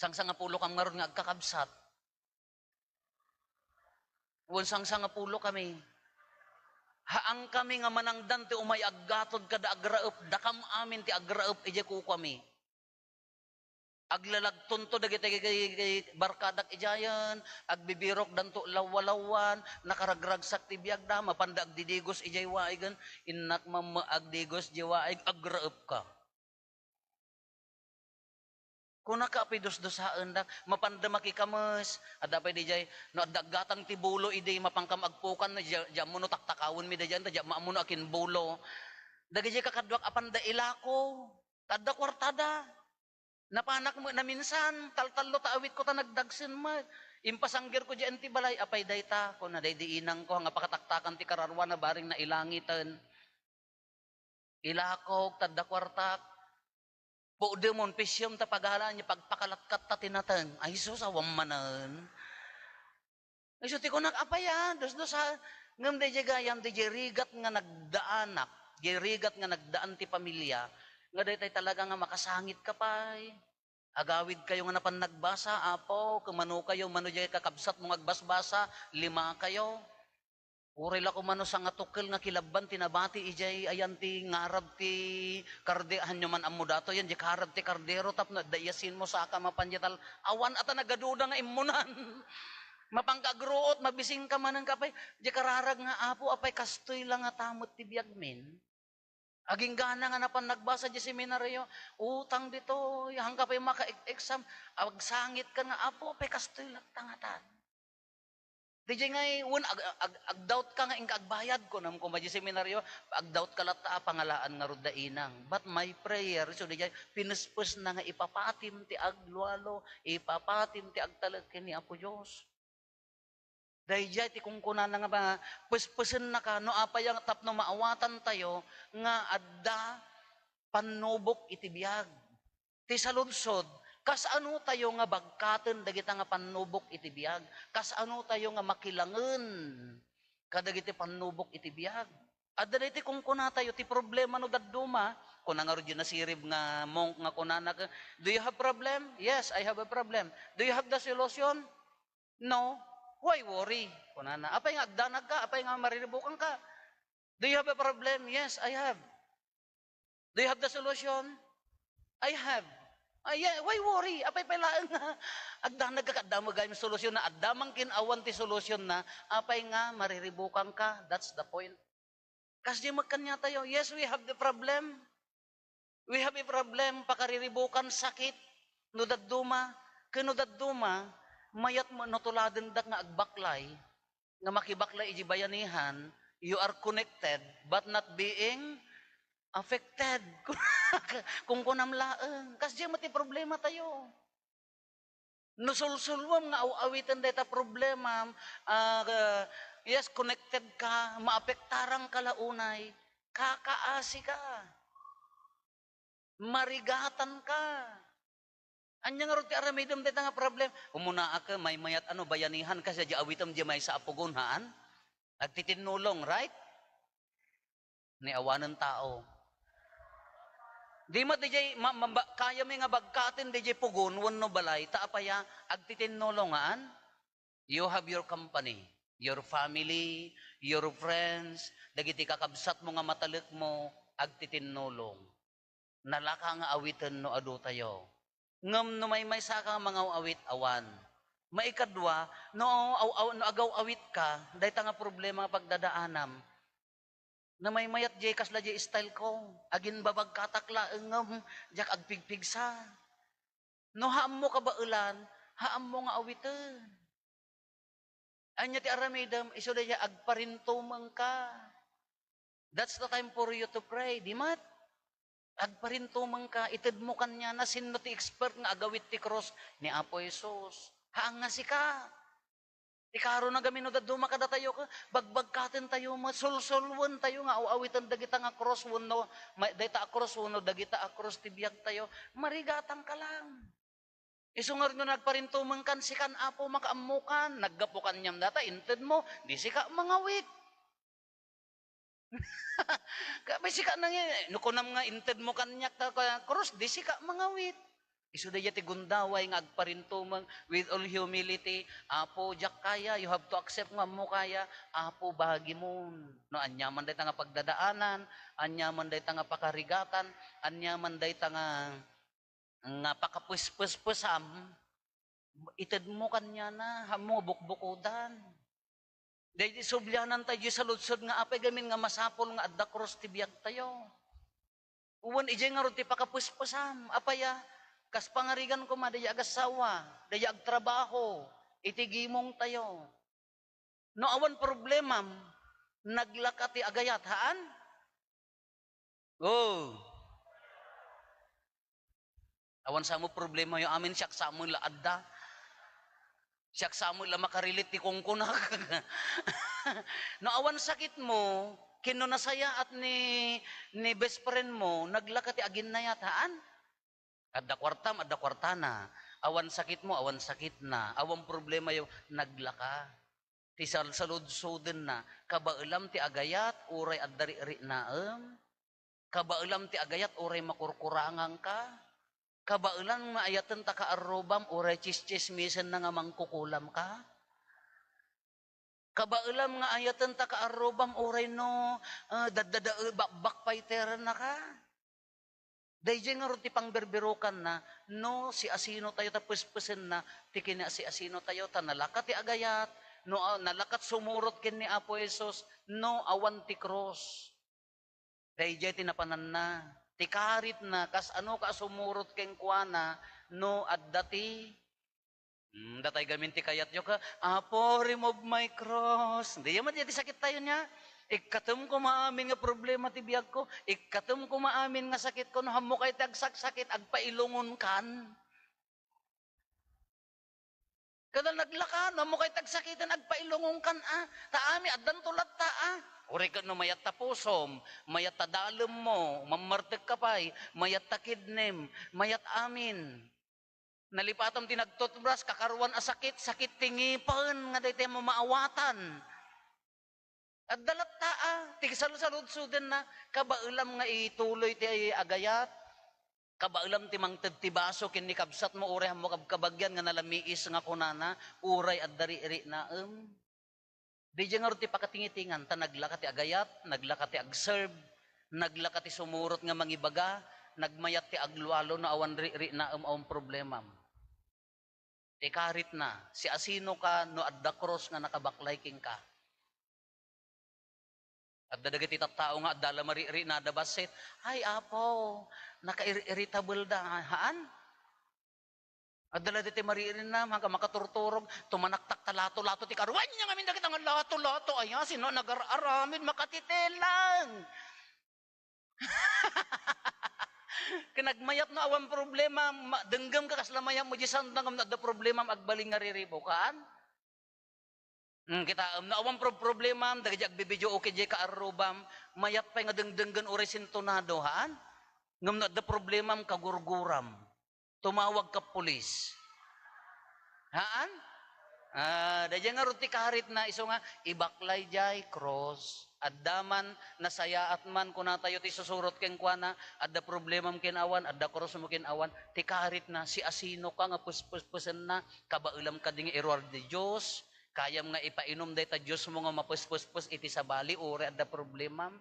Sangsangapulokam ngarud nga agkakabsat. Wen, sangsangapulokami. Haankami nga manangdan ti umay aggatod kada agraep, dakam amin ti agraep idiay kukuami. Aglalagtonto dagiti barkadak idiayen, agbibirokdanto lawwalawwan, nakaragragsak ti biagda, mapanda agdidigos idiay waigen, innak mamma agdigos idiay waig, agraepka. Kunaka, apay dusdusaendak, mapanda makikames, adda pay didiay, no adda aggatang ti bulo idi, mapankam agpukan, no, diya, diya mo no taktakawenmi didiay, ta diya maammo no akin bulo. Dagidiay kakaduak, apanda ilako, ta adda kuartada. Napanak met naminsan, taltallo ta awitko ta nagdagsen met. Impasanggirko diay ti balay, apay dayta, kuna daydi inangko, nga pakataktakan ti kararwana, bareng nailangiten. Ilakok, tadda kuartak. Pudemon, pisium ta pagalaan niya, pagpakalatkat ta tinateng. Ay, sus, awan manen. Isu ti kunak, apay a, dusdusa, ngem daydiay gayam, daydiay rigat nga nagdaanak, daydiay rigat nga nagdaan ti pamilia, nga daytay talaga nga makasangit ka pay. Agawid kayo nga napan nagbasa, Apo, kumano kayo, mano diay kakabsat mo nga agbasbasa, lima kayo. Uray la kumano sangatokel nga kilabban ti nabati idiay ayan ti ngarab ti karde-, hanyo man ammo dato yan, di karab ti kardero tapno adda iya sinmo saka mapan diay tal-, awan ata nagaduda nga immunan. Mapanka agruot, mabisingka manen ka pay, di kararag nga, Apo, apay kastoy la nga tamet ti biagmin? Aginggana nga napan nagbasa di seminario, utang ditoy, hangka pay maka-exam, agsangit ka nga, Apo, apay kastoy latta ngatan? Didiay ngay, wen, ag-, ag-, agdoubt ka nga inka agbayad, kunam koma di seminario, agdoubt ka latta a pangalaan ngarud da inang. But my prayer, isu didiay, pinespes na nga ipapatim ti aglualo, ipapatim ti agtalek ken ni Apo Dios. Daydiay ti kunkunana nga ma-, pespesennaka no apay a tapno maawatantayo nga adda pannubok iti biag. Ti saludsod, kasanotayo nga bagkaten dagita nga pannubok iti biag? Kasanotayo nga makilangen kadagiti pannubok iti biag? Adda daytoy kunkunatayo, ti problema no dadduma, kuna ngarud diay nasirib nga monk nga kunana, "Do you have problem?" "Yes, I have a problem." "Do you have the solution?" "No." "Why worry?" kunana. "Apay nga agdanagka? Apay nga mariribukanka?" "Do you have a problem?" "Yes, I have." "Do you have the solution?" "I have." "Ah, yeah, why worry? Apay pay laeng nga agdanagka, adda met gayam solution na, adda man kin-awan ti solution na, apay nga mariribukanka?" That's the point. Kasdiay met kaniatayo, yes, we have the problem. We have a problem, pakariribukan, sakit, no dadduma, ken no dadduma, mayat met no tuladendak nga agbaklay, nga makibaklay iti bayanihan, you are connected, but not being affected. Kunkunam laeng. Kasdiay met ti problematayo. No sulsulwem nga aw-awiten dayta problemam, ah, yes, connected ka, maapektarangka la unay, kakaasika. Marigatanka. Ania ngarud ti aramidem dayta nga problem? Umunaak, maymayat a no bayanihan kas diay awitem diay maysa a pugon, haan? Agtitinnulong, right? Ni awanen tao. Di met diay ma-, ma-, ba-, kayami nga bagkaten diay pugon wenno balay, ta apay a, agtitinnulong, haan? You have your company, your family, your friends, dagiti kakabsatmo nga matalekmo, agtitinnulong. Nalaka nga awiten no adutayo. Ngem no maymaysa ka nga mangaw-awit, awan. Maikadua, no aw-, aw-, no agaw-awit ka, dayta nga problema nga pagdadaanam. Namaymayat diay kasla diay style ko. Aginbabagkatak laeng ngem diak agpigpigsa. No haammo kabaelan, haammo nga awiten. Ania ti aramidem? Isu daydiay agparintumengka. That's the time for you to pray. Di met? Agparintumengka, itedmo kaniana, sinno ti expert nga agawit ti krus? Ni Apo Jesus. Haan nga sika. Ti karo na gamin no dadduma kadatayo, ka-, bagbagkatentayo, masulsulwentayo nga aw-awiten dagita nga krus wenno, ma-, dayta a krus wenno dagita a krus ti biagtayo. Marigatangka lang. Isu ngarud no nagparintumengkan, sikan, Apo, makaammokan. Naggapu kaniam data, intedmo, di sika mangawit. Kapay sika nangi-, no kunam nga intedmo kaniak ta ka-, krus, di sika mangawit. Isu daydiay ti gundaway nga agparintumeng with all humility. Apo, diak kaya, you have to accept nga ammo kaya. Apo, bagimon. No, aniaman dayta nga pagdadaanan, aniaman dayta nga pakarigatan, aniaman dayta nga nga pakapespespesam, itedmo kaniana, ammo nga bukbukodan. Daydi subliananta diay saludsod nga apay gamin nga masapul nga adda krus ti biagtayo. Wen idiay ngarud ti pakapespesam, apay a, kas pangarigan koma daydi agassawa, daydi agtrabaho, iti gimongtayo. No awan problemam, naglaka ti agayat, haan? Oh. Awan sa mo problemayo amin, siak sa mo la adda. Siak sa mo la makarelate ti kunkunak. No awan sakitmo, ken no nasayaat ni, ni best friend mo, naglaka ti aginnayat, haan? Adda kuartam, adda kuartana. Awan sakitmo, awan sakitna. Awan problemayo, naglaka. Ti salsaludsodenna, kabaelam ti agayat, uray adda rikriknaem. Kabaelam ti agayat, uray makurkurangangka. Kabaelam nga ayaten ta kaarrubam, uray tsistsismisenna nga mangkukulamka. Kabaelam nga ayaten ta kaarrubam, uray no, ah, daddada-, bak-, backfighternaka. Daydiay ngarud ti pangberberokanna, no siasinotayo ta pespesenna ti kinasiasinotayo, ta nalaka ti agayat, no, ah, nalakat sumurot ken ni Apo Jesus, no awan ti krus. Daydiay ti napananna, ti karitna, kas ano ka a sumurot kenkuana, no adda ti Hmm, datay gamin ti kayatyo ka, "Apo, remove my cross." Diyo met iti sakittayo nia. Ikkatem koma amin nga problema ti biagko. Ikkatem koma amin nga sakitko. No ammo kay ti agsaksakit, agpailungonkan. Kada naglaka, no ammo kay ti agsakiten, agpailungonkan, a. Ta amin, addanto latta, a. Uray ket no mayat ta pusom, mayat ta dalemmo, mammartek ka pay, mayat ta kidnem, mayat amin. Nalipatam ti nagtutbras, kakaruan a sakit, sakit ti ngipen nga daytoy a maawatan. Adda latta a, ti salsaludsodenna, kabaelam nga ituloy ti agayat, kabaelam ti mangted ti baso ken ni kabsatmo, uray ammo kabkabagian nga nalamiis nga kunana, uray adda rikriknaem. Daydiay ngarud ti pakatingitingan, ta naglaka ti agayat, naglaka ti agserve, naglaka ti sumurot nga mangibaga, nagmayat ti aglualo no awan rikriknaem, awan problemam. Ti karitna, siasinoka no adda krus nga nakabaklay kenka? Adda dagiti tattao nga adda la marikriknada bassit, "Ay, Apo, nakair-, irritable da." Haan? Adda la ditoy marikriknam, haan ka makaturturog, tumanaktak ta lato-lato ti karuan niya ngamin dagita nga lato-lato. Aya, sino nagar-aramid, makatitelang. Ken nagmayat no awan problema, ma-, denggem ka kasla mayat mo di sanda ngem no adda problema, agbalin nga riribukan. Hmm, kitaem, no awan pro-, problemam, dagiti agbibidio, okay, diay kaarrubam, mayat pay nga dengdenggen uray sintonado, haan? Ngem no adda problemam, kagurguram. Tumawag ka pulis. Haan? Ah, daydiay ngarud ti karitna, isu nga, ibaklay diay krus. Adda man, nasayaat man, kunatayo ti susurot kenkuana, adda problemam ken awan, adda krusmo ken awan, ti karitna, siasinoka nga pus-, pus-, puspuspusenna, kabaelam kadi nga iruar ti Dios, kayam nga ipainum dayta Diosmo nga mapuspuspuspus iti sabali, uray adda problemam.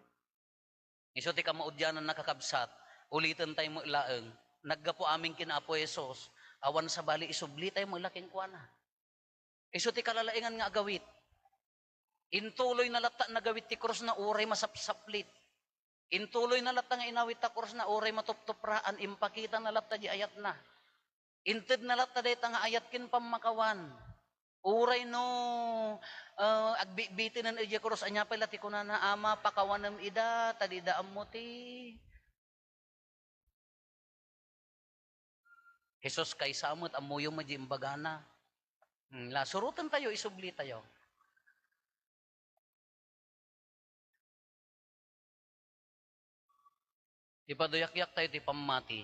Isu ti kamaudiananna, kakabsat, ulitentayo met laeng, naggapu amin ken Apo Jesus, awan sabali isublitayo met la kenkuana. Isu ti kalalaengan nga agawit. Intuloyna latta nagawit ti krusna uray masapsaplit. Intuloyna latta nga inawit ta krusna uray matuptupraan, impakitana latta di ayatna. Intedna latta dayta nga ayat ken pammakawan. Uray no, ah, agbitbitenen idiay krus, ania pay la ti kunana, "Ama, pakawanem ida, ta dida ammo ti." Jesus, kaysa met, ammoyo met di imbagana. Hmm, la, surotentayo, isublitayo. Ipaduyakyak tayo ti pammati.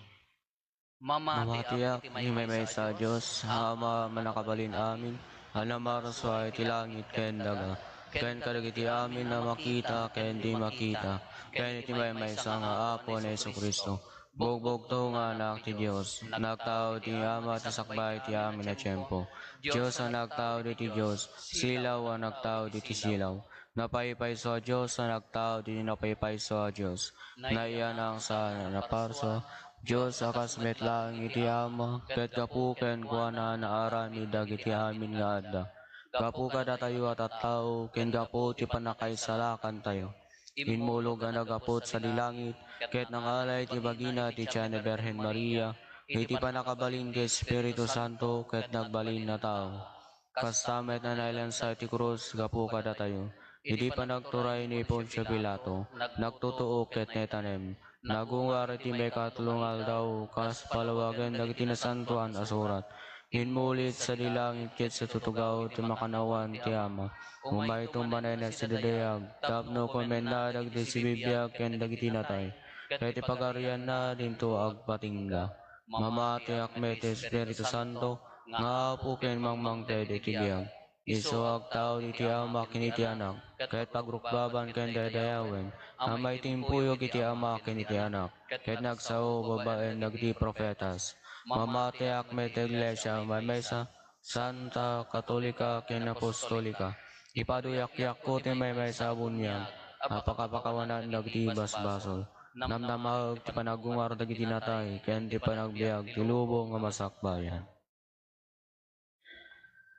Mamatiak iti maymaysa a Dios, Ama a mannakabalin amin, a naparsua iti langit ken daga, ken kadagiti amin a makita ken di makita, ken iti maymaysa nga Apo ni Jesu-Cristo. Bugbugto nga Anak ti Dios, nagtaud iti Ama ti sakbay ti amin a tiempo. Dios a nagtaud iti Dios, silaw a nagtaud iti silaw. Napaypayso a Dios a nagtaud iti napaypayso a Dios. Nayanang saan a naparsua, Dios a kas met laeng iti Ama, ket gapu kenkuana naaramid dagiti amin nga adda. Gapu kadatayo a tattao, ken gapu ti pannakaisalakantayo. Immulog a naggapu sadi langit, ket nangala iti bagina ti Tian a Birhen Maria, iti pannakabalin ti Espiritu Santo, ket nagbalin a tao. Kasta met a nailansa iti krus gapu kadatayo. Idi panagturay ni Poncio Pilato, nagtutuok ket naitanem. Nagungar iti maikatlo nga aldaw, kas palawagen dagiti Nasantoan a Surat. Immulit sadi langit ket situtugaw ti makannawan ti Ama. Umay tummanen sadi dayag, tapno kumenna dagiti sibibiag ken dagiti natay. Ket ti pagarianna dinto agpatingga. Mamatiak met ti Espiritu Santo, nga Apo ken mangmangted iti biag. Isu agtaud iti Ama ken iti Anak, ket pagrukbaban ken daydayawen, a maitimpuyo iti Ama ken iti Anak, ket nagsao babaen dagiti profetas. Mamatiak met ti Iglesia a maymaysa, santa, katolika, ken apostolika. Ipaduyakko ti maymaysa a buniag a pakapakawanan dagiti basbasol. Namnamaek ti panagungar dagiti natay ken ti panagbiag ti lubong a masakbayan.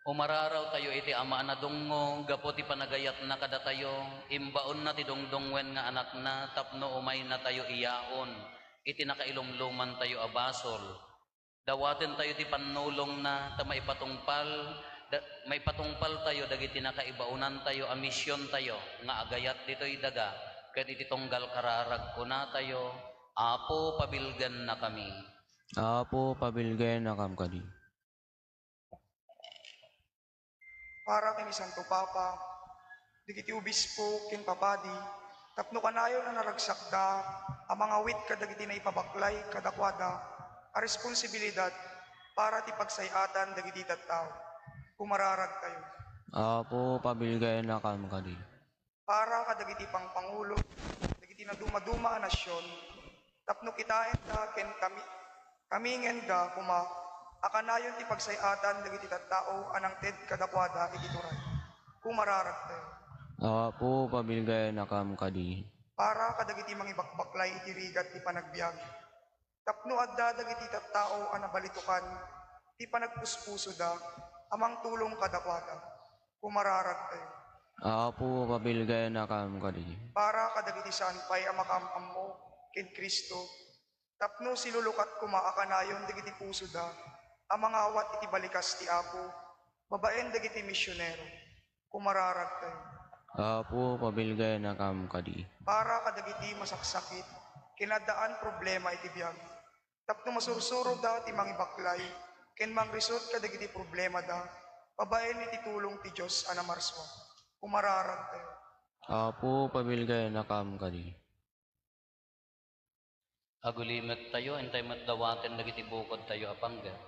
Umararaw tayo iti Ama a nadungngo gapu ti panagayatna kadatayo, imbaonna ti dungdungwen nga Anakna tapno umayna tayo iyaon iti nakailumluman tayo a basol. Dawaten tayo ti pannulongna ta maipatungpal, da, maipatungpal tayo dagiti nakaibaonan tayo a mision tayo nga agayat ditoy daga, ket iti tunggal kararag kuna tayo, Apo, pabilgennakami. Apo, pabilgennakam kadi. Para ken ni Santo Papa, dagiti obispo ken papadi, tapno kanayon a naragsakda a mangawit kadagiti naipabaklay kadakuada a responsibilidad para ti pagsay-atan dagiti tattao. Kumararagtayo. Apo, pabilgennakam kadi. Para kadagiti pangpangulo dagiti nadumaduma a nasion, tapno kitaenda ken kami, kamingenda koma a kanayon ti pagsay-atan dagiti tattao a nangted kadakuada iti turay. Kumararagtayo. Apo, pabilgennakam kadi. Para kadagiti mangibakbaklay iti rigat ti panagbiag, tapno adda dagiti tattao a nabalitokan ti panagpuspusoda a mangtulong kadakuada. Kumararagtayo. Apo, pabilgennakam kadi. Para kadagiti saan pay a makaam-ammo ken Cristo, tapno silulukat koma a kanayon dagiti pusoda a mangawat iti balikas ti Apo babaen dagiti misionero. Kumararagtayo. Apo, pabilgennakam kadi. Para kadagiti masaksakit ken addaan problema iti biag, tapno masursuroda ti mangibaklay ken mangrisut kadagiti problemada babaen iti tulong ti Dios a namarsua. Kumararagtayo. Apo, pabilgennakam kadi. Agulimek tayo, intay met dawaten dagiti bukod tayo a panggep.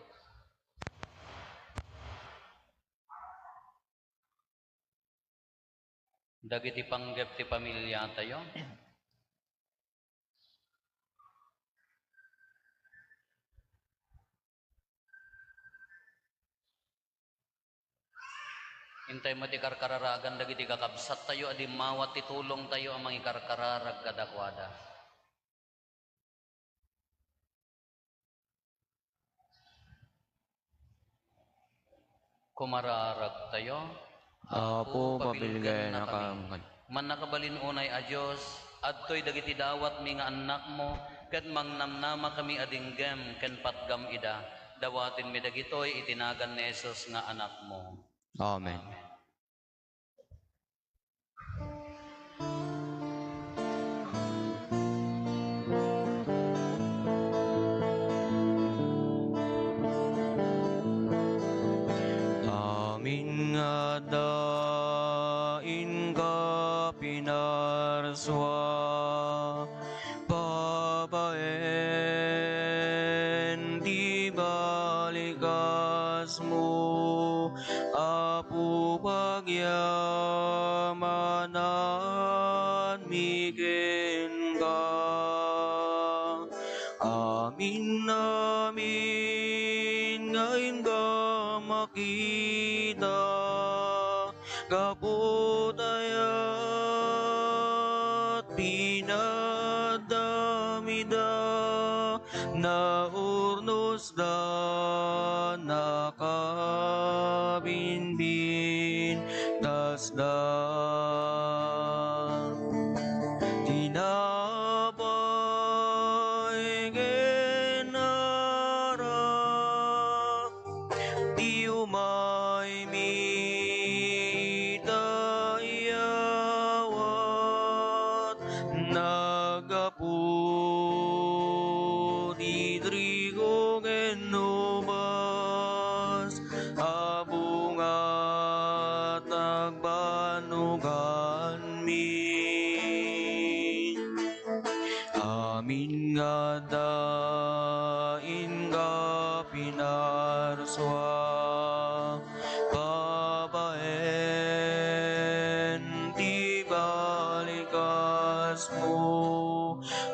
Dagiti panggep ti pamilya tayo. Intay met ti karkararagan dagiti kakabsat tayo a dimmawat ti tulong tayo a mangikarkararag kadakuada. Kumararag tayo. Apo, pabilgennakam. Mannakabalin unay a Dios, adtoy dagiti dawatmi nga annakmo, ket mangnamnamakami a dinggem ken patgam ida. Dawatenmi dagitoy iti nagan ni Jesus nga Anakmo. Amen. Amin nga adda inka pinarsua, babaen ti balikasmo, Apo, pagyamananmi kenka. Amin, amin nga inka makita, gapu ta ayat pinaddam ida, naurnosda, nakabinbintasda. Tinapay ken arak, ti umaymi ita iyawat, naggapu ti trigo ken ubas a bunga, nagbannuganmi. Amin nga adda inka pinarsua babaen ti balikasmo,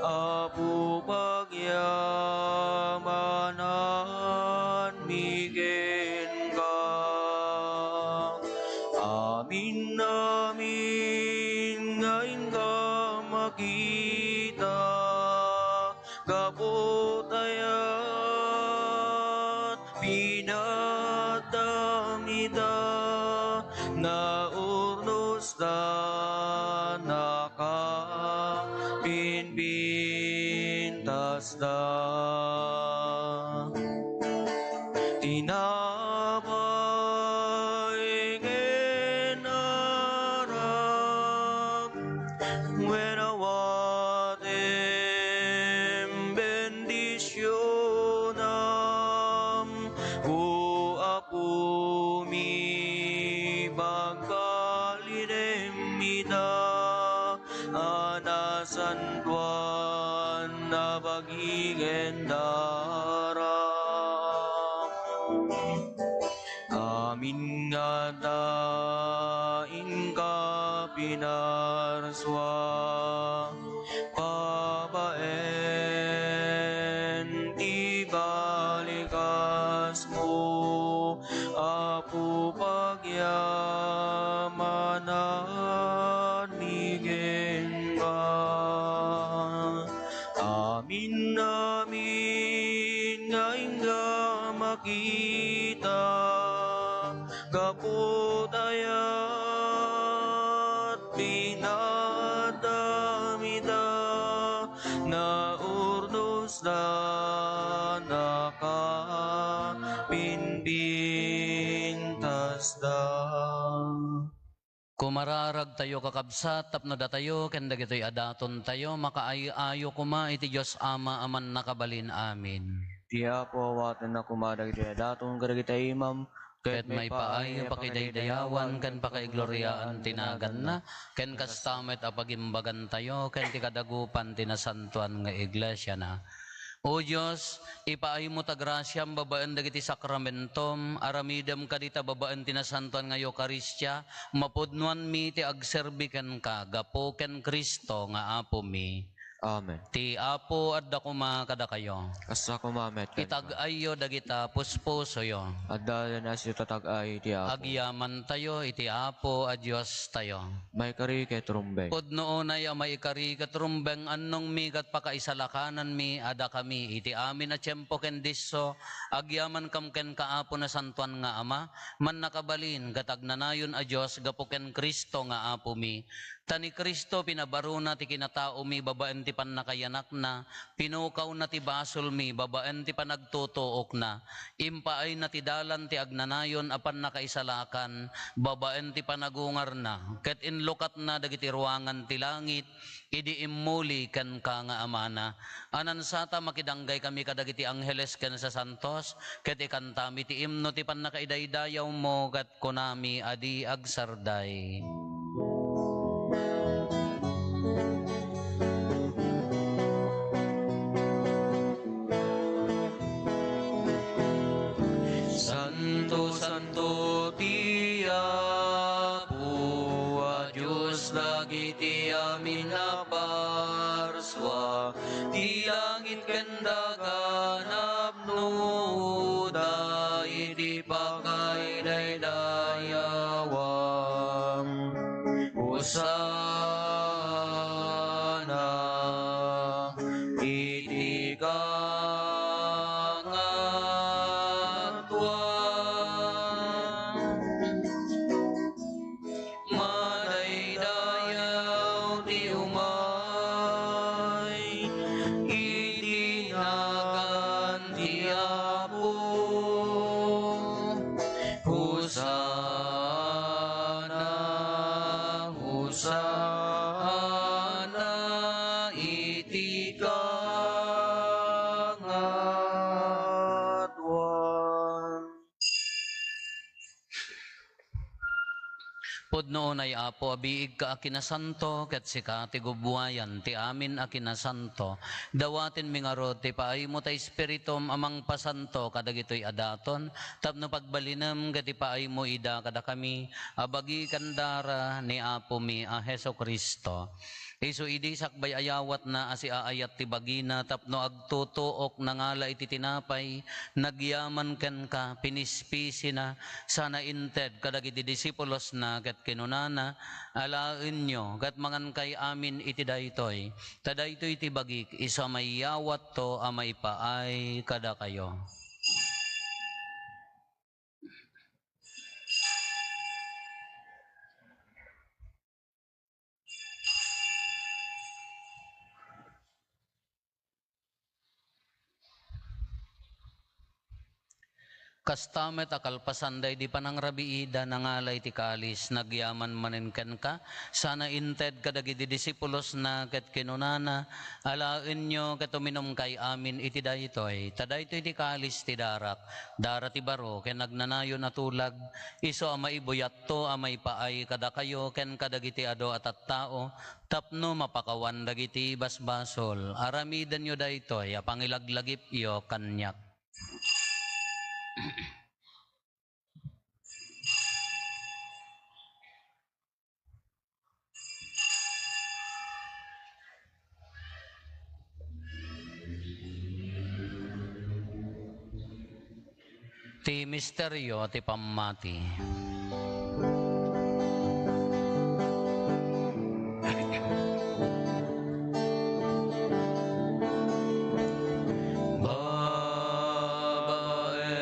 Apo, pagyamananmi kenka. Amin, amin nga inka makita, gapu ta iyat pinaddam ida, naurnosda, nakabinbintasda. Tinapay ken arak, wen awatem bendisionam, O Apomi, pagbalinem ita a nasantoan a bagi ken arak. Amin nga adda inka pinarsua babaen ti balikasmo, Apo, pagyamananmi kenka. Amin, amin nga inka makita, gapu ta iyat pinaddam ita, naurnosda, nakabinbintasda. Kumararagtayo, kakabsat, tapno datayo ken dagitoy a datontayo makaay-ayo koma iti Dios Ama a Mannakabalin-amin. Ti Apo awatenna koma dagitoy a daton kadagiti imam, ket maipaay a pakidaydayawan ken pakaigloriaan ti naganna, ken kasta met a pagimbagantayo ken ti kadagupan ti nasantoan nga iglesiana. O Dios, ipaaymo ta grasiam babaen dagiti sakramentom, aramidem kadi ta babaen ti nasantoan nga Eukaristia, mapudnoanmi ti agserbi kenka gapu ken Cristo nga Apomi. Amen. Ti Apo adda koma kadakayo. Kasta koma met kenka. Itag-ayyo dagita puspusoyo. Adda ken asyo tatag-ay ti Apo. Agyamantayo iti Apo a Diostayo. Maikari ket rumbeng. Pudno unay a maikari ket rumbeng, annongmi ket pakaisalakananmi a dakami iti amin a tiempo ken disso, agyamankam kenka, Apo, nasantoan nga Ama, mannakabalin ket agnanayon a Dios gapu ken Cristo nga Apomi. Ta ni Cristo pinabarona ti kinataomi babaen ti pannakayanakna, pinukawna ti basolmi babaen ti panagtutuokna, impaayna ti dalan ti agnanayon a pannakaisalakan babaen ti panagungarna, ket inlukatna dagiti ruangan ti langit idi immuli kenka nga Amana. Anansata, makidanggay kami kadagiti angheles ken sasantos, ket ikantami ti imno ti pannakaidaydayawmo, ket kunami a di agsarday. Santo, santo ti Apo a Dios dagiti amin a parsua, ti langit ken daga napnoda iti pakaidaydayawan. Hosanna. Pudno unay, Apo, a biigka a kinasanto, ket sika ti gubbuayan ti amin a kinasanto. Dawatenmi ngarud ti paaymo ta Espiritum a mangpasanto kadagitoy a daton, tapno pagbalinem ket ipaaymo ida kadakami a bagi ken dara ni Apomi a Jesu-Cristo. Isu idi sakbay a yawatna a siaayat ti bagina tapno agtutuok, nangala iti tinapay, nagyaman kenka, pinispisina, sana inted kadagiti disipulosna ket kinunana, "Alaenyo ket mangankay amin iti daytoy, ta daytoy ti bagik, isu a maiyawatto a maipaay kadakayo." Kasta met a kalpasan daydi panangrabiida, nangala iti kalis, nagyaman manen kenka, sana inted kadagiti disipulosna ket kinunana, "Alaenyo ket uminumkay amin iti daytoy, ta daytoy ti kalis ti darak, dara ti baro ken agnanayon a tulag, isu a maibuyatto a maipaay kadakayo ken kadagiti adu a tattao, tapno mapakawan dagiti basbasol. Aramidenyo daytoy a pangilaglagipyo kaniak." Ti misterio ti pammati. Babaen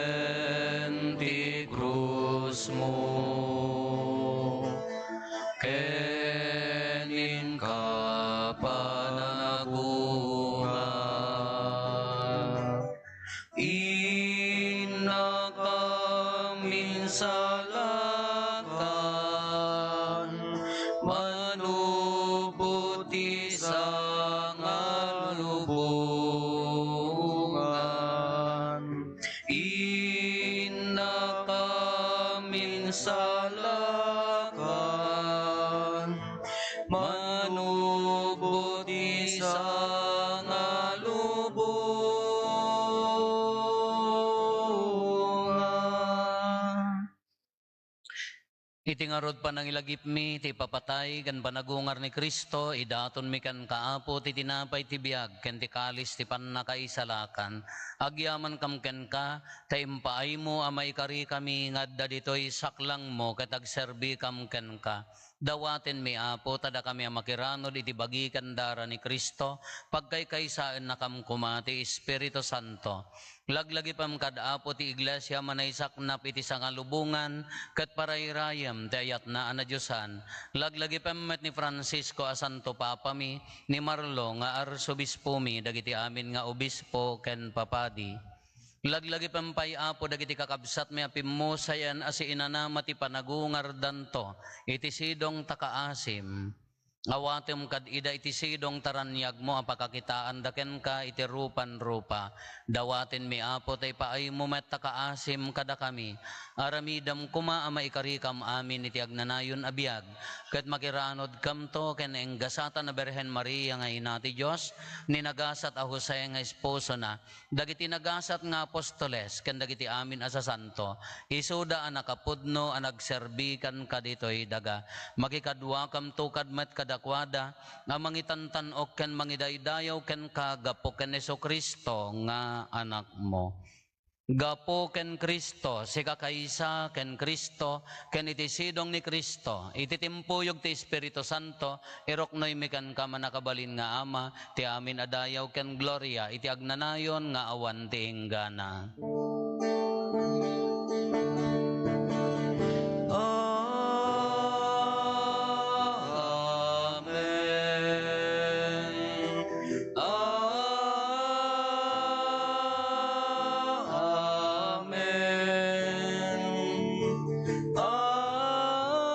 ti krusmo ken inka panagungar, innakam insalakan, manupot ti sangalubongan. Innakam insalakan, manupot ti sangalubongan. Iti ngarud panangilagipmi ti ipapatay ken panagungar ni Cristo, idatonmi kenka, Apo, ti tinapay ti biag ken ti kalis ti pannakaisalakan. Agyamankam kenka, ta impaaymo a maikarikami nga adda ditoy saklangmo ket agserbikam kenka. Dawatenmi, Apo, ta dakami a makiranod iti bagi ken dara ni Cristo, pagkaykaysaennakam koma ti Espiritu Santo. Laglagipem kad Apo ti Iglesia a manaysaknap iti sangalubongan ket parayrayem ti ayatna a nadiosan. Laglagipem met ni Francisco a Santo Papami, ni Marlo nga Arsobispomi, dagiti amin nga obispo ken papadi. Laglagipem pay, Apo, dagiti kakabsatmi a pimmusayen a siinanama ti panagungardanto iti sidong ta kaasim. Awatem kad ida iti sidong ta raniagmo a pakakitaanda kenka iti rupan-rupa. Dawatenmi, Apo, ta ipaaymo met ta kaasim kadakami. Aramidem koma a maikarikam amin iti agnanayon a biag, ket makiranodkamto ken ni Ingasatan a Birhen Maria nga Ina ti Dios, ni nagasat a Jose nga esposona, dagiti nagasat nga apostoles ken dagiti amin a sasanto, isuda a nakapudno a nagserbi kenka ditoy daga. Makikaduakamto kad met kadakuada a mangitantan-ok ken mangidaydayaw kenka gapu ken Jesu-Cristo nga Anakmo. Gapu ken Cristo, sika kaysa ken Cristo, ken iti sidong ni Cristo, iti timpuyog ti Espiritu Santo, iruknoymi kenka, mannakabalin nga Ama, ti amin a dayaw ken gloria iti agnanayon nga awan ti inggana. Amen. Amen. Amen.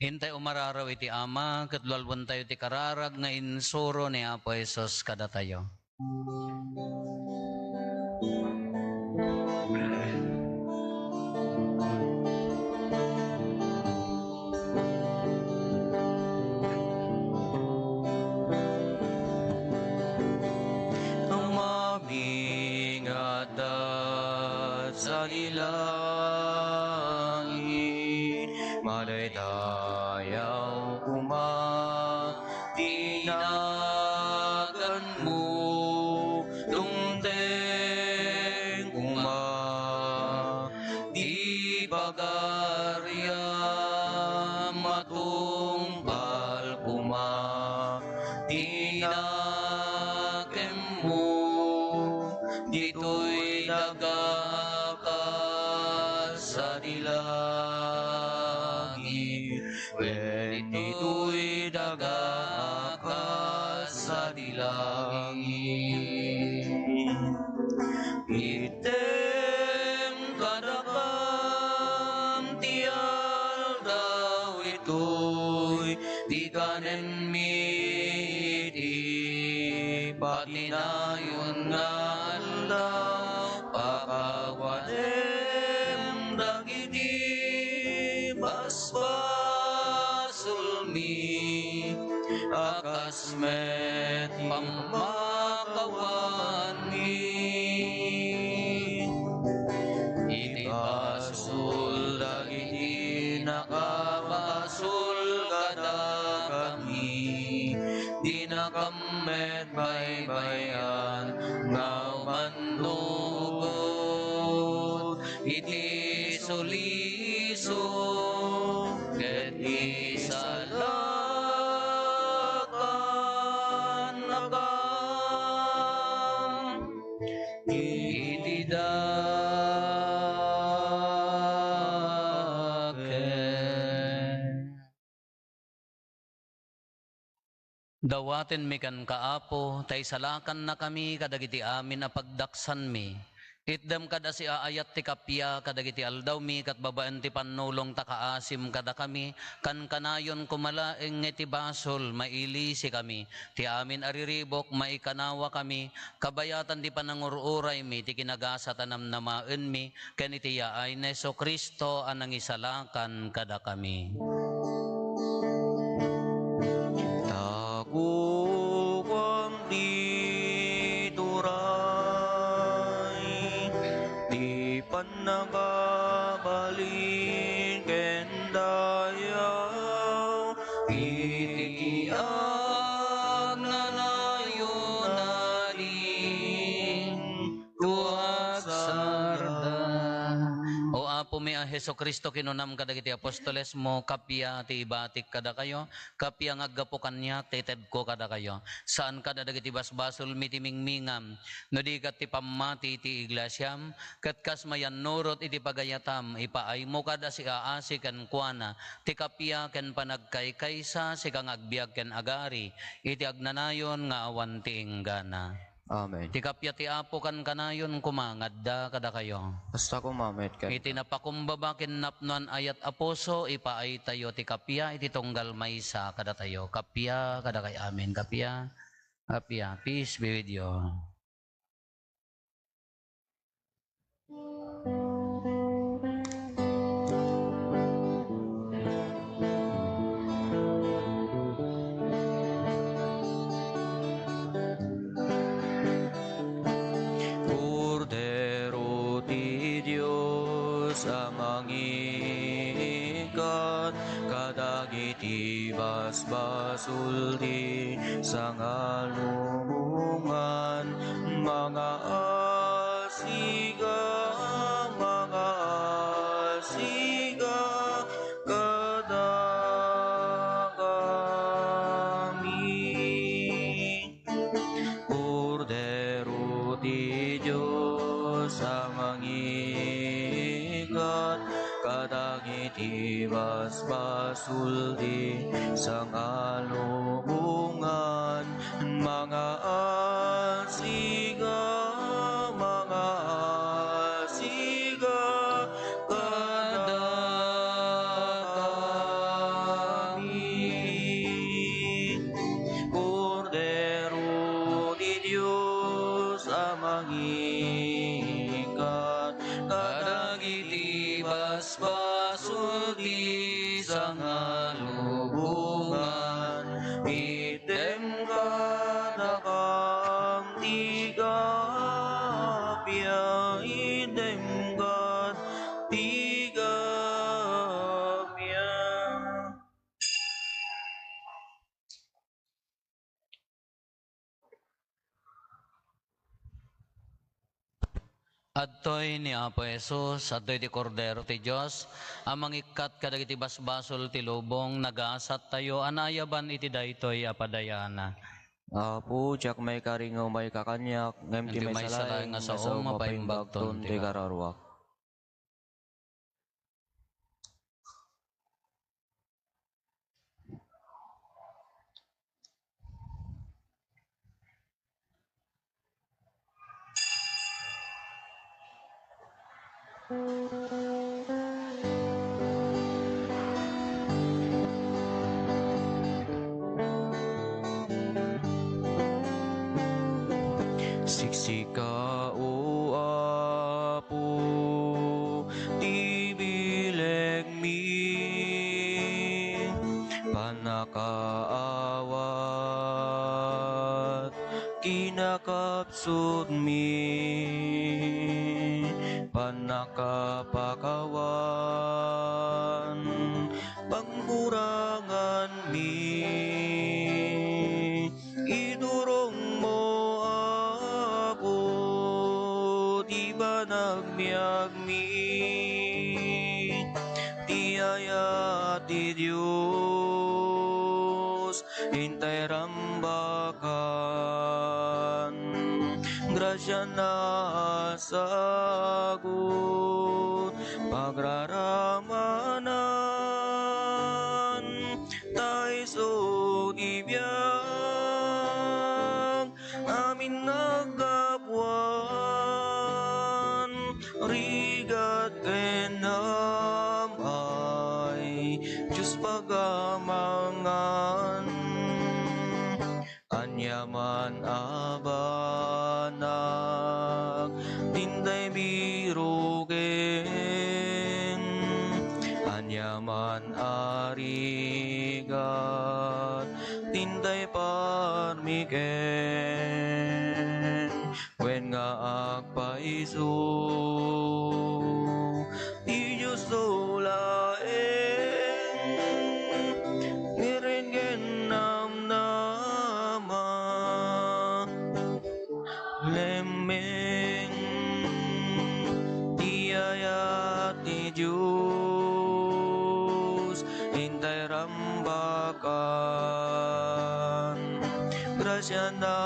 Intay umararaw iti Ama, ket lualwentayo ti kararag nga insuro ni Apo Jesus kadatayo. Amami nga adda sadi langit, madaydayaw koma ti naganmo, dumteng koma ti pagariam, matungpal koma ti nakemmo, ditoy daga a kas sadi langit, wen ditoy daga a kas sadi langit. Itdem kadakam ti aldaw itoy, ti kanenmi iti patinayon nga aldaw. Pakawanem dagiti basbasolmi, a kas met pammakawanmi. Iti basol dagiti nakabasol kadakami, dinakam met baybay-an nga umannurot iti suliso ket isalakannakam iti dakes. Dawatenmi kenka, Apo, ta isalakannakami kadagiti amin a pagdaksanmi. Itdem kad a siaayat ti kappia kadagiti aldawmi ket babaen ti pannulong ta kaasim kadakami, kankanayon koma laeng nga iti basol, mailisikami. Ti amin a riribuk, maikanawakami, kabayatan ti panangur-uraymi, ti kinagasat a namnamaenmi, ken iti yaay ni Jesu-Cristo a nangisalakan kadakami. Takukuam ti turay, ti pannakabalin ken dayaw, iti agnanayon a di tuagsarda. O Apomi a Jesu-Cristo, kinunam kadagiti apostolesmo, kappia ti ibatik kadakayo, kappia nga aggapu kaniak ti itedko kadakayo. Saan kada dagiti basbasolmi ti mingmingam, no di ket ti pammati ti iglesiam, ket kas mayannurot iti pagayatam, ipaaymo kad a siaasi kenkuana ti kappia ken panagkaykaysa, sika nga agbiag ken agari iti agnanayon nga awan ti inggana. Amen. Ti kappia ti Apo kankanayon koma nga adda kadakayo. Kasta koma met kenka. Iti napakumbaba ken napnoan ayat a puso, ipaaytayo ti kappia iti tunggal maysa kadatayo. Kappia kadakay amin. Kappia. Kappia. Peace be with you. Kordero ti Dios a mangiikkat kadagiti basbasol ti sangalubongan, mangaasiga, mangaasiga kadakami. Kordero ti Dios a mangiikkat kadagiti basbasol ti sangalubongan, mangaasiga, mangaasiga kadakami. Idem kat ti gapian. Adtoy ni Apo Jesus, adtoy ti Kordero ti Dios a mangikkat kadagiti basbasol ti lubong. Nagasattayo a naayaban iti daytoy a padayanan. Apo, diak maikari nga umayka kaniak, ngem ti maisalaeng nga saom mapaimbagton ti kararuak. Siksika, O Apo, ti bilegmi, pannakaawat, kinakapsutmi, pannakapakawan, pangkuranganmi. Idurongmo, Apo, ti panagbiagmi, ti ayat ti Dios, intay rambakan. Grasiana a sagut, pagraramanan, ta isu ti biag, amin naggapuan, rigat ken amay, Dios pagamangan. Aniaman a banag, dintay birogen, aniaman a rigat, dintay parmiken, wen nga agpaiso ti Diosto laeng, ngiren ken namnama. Lemmeng ti ayat ti Dios, intay rambakan. Grasiana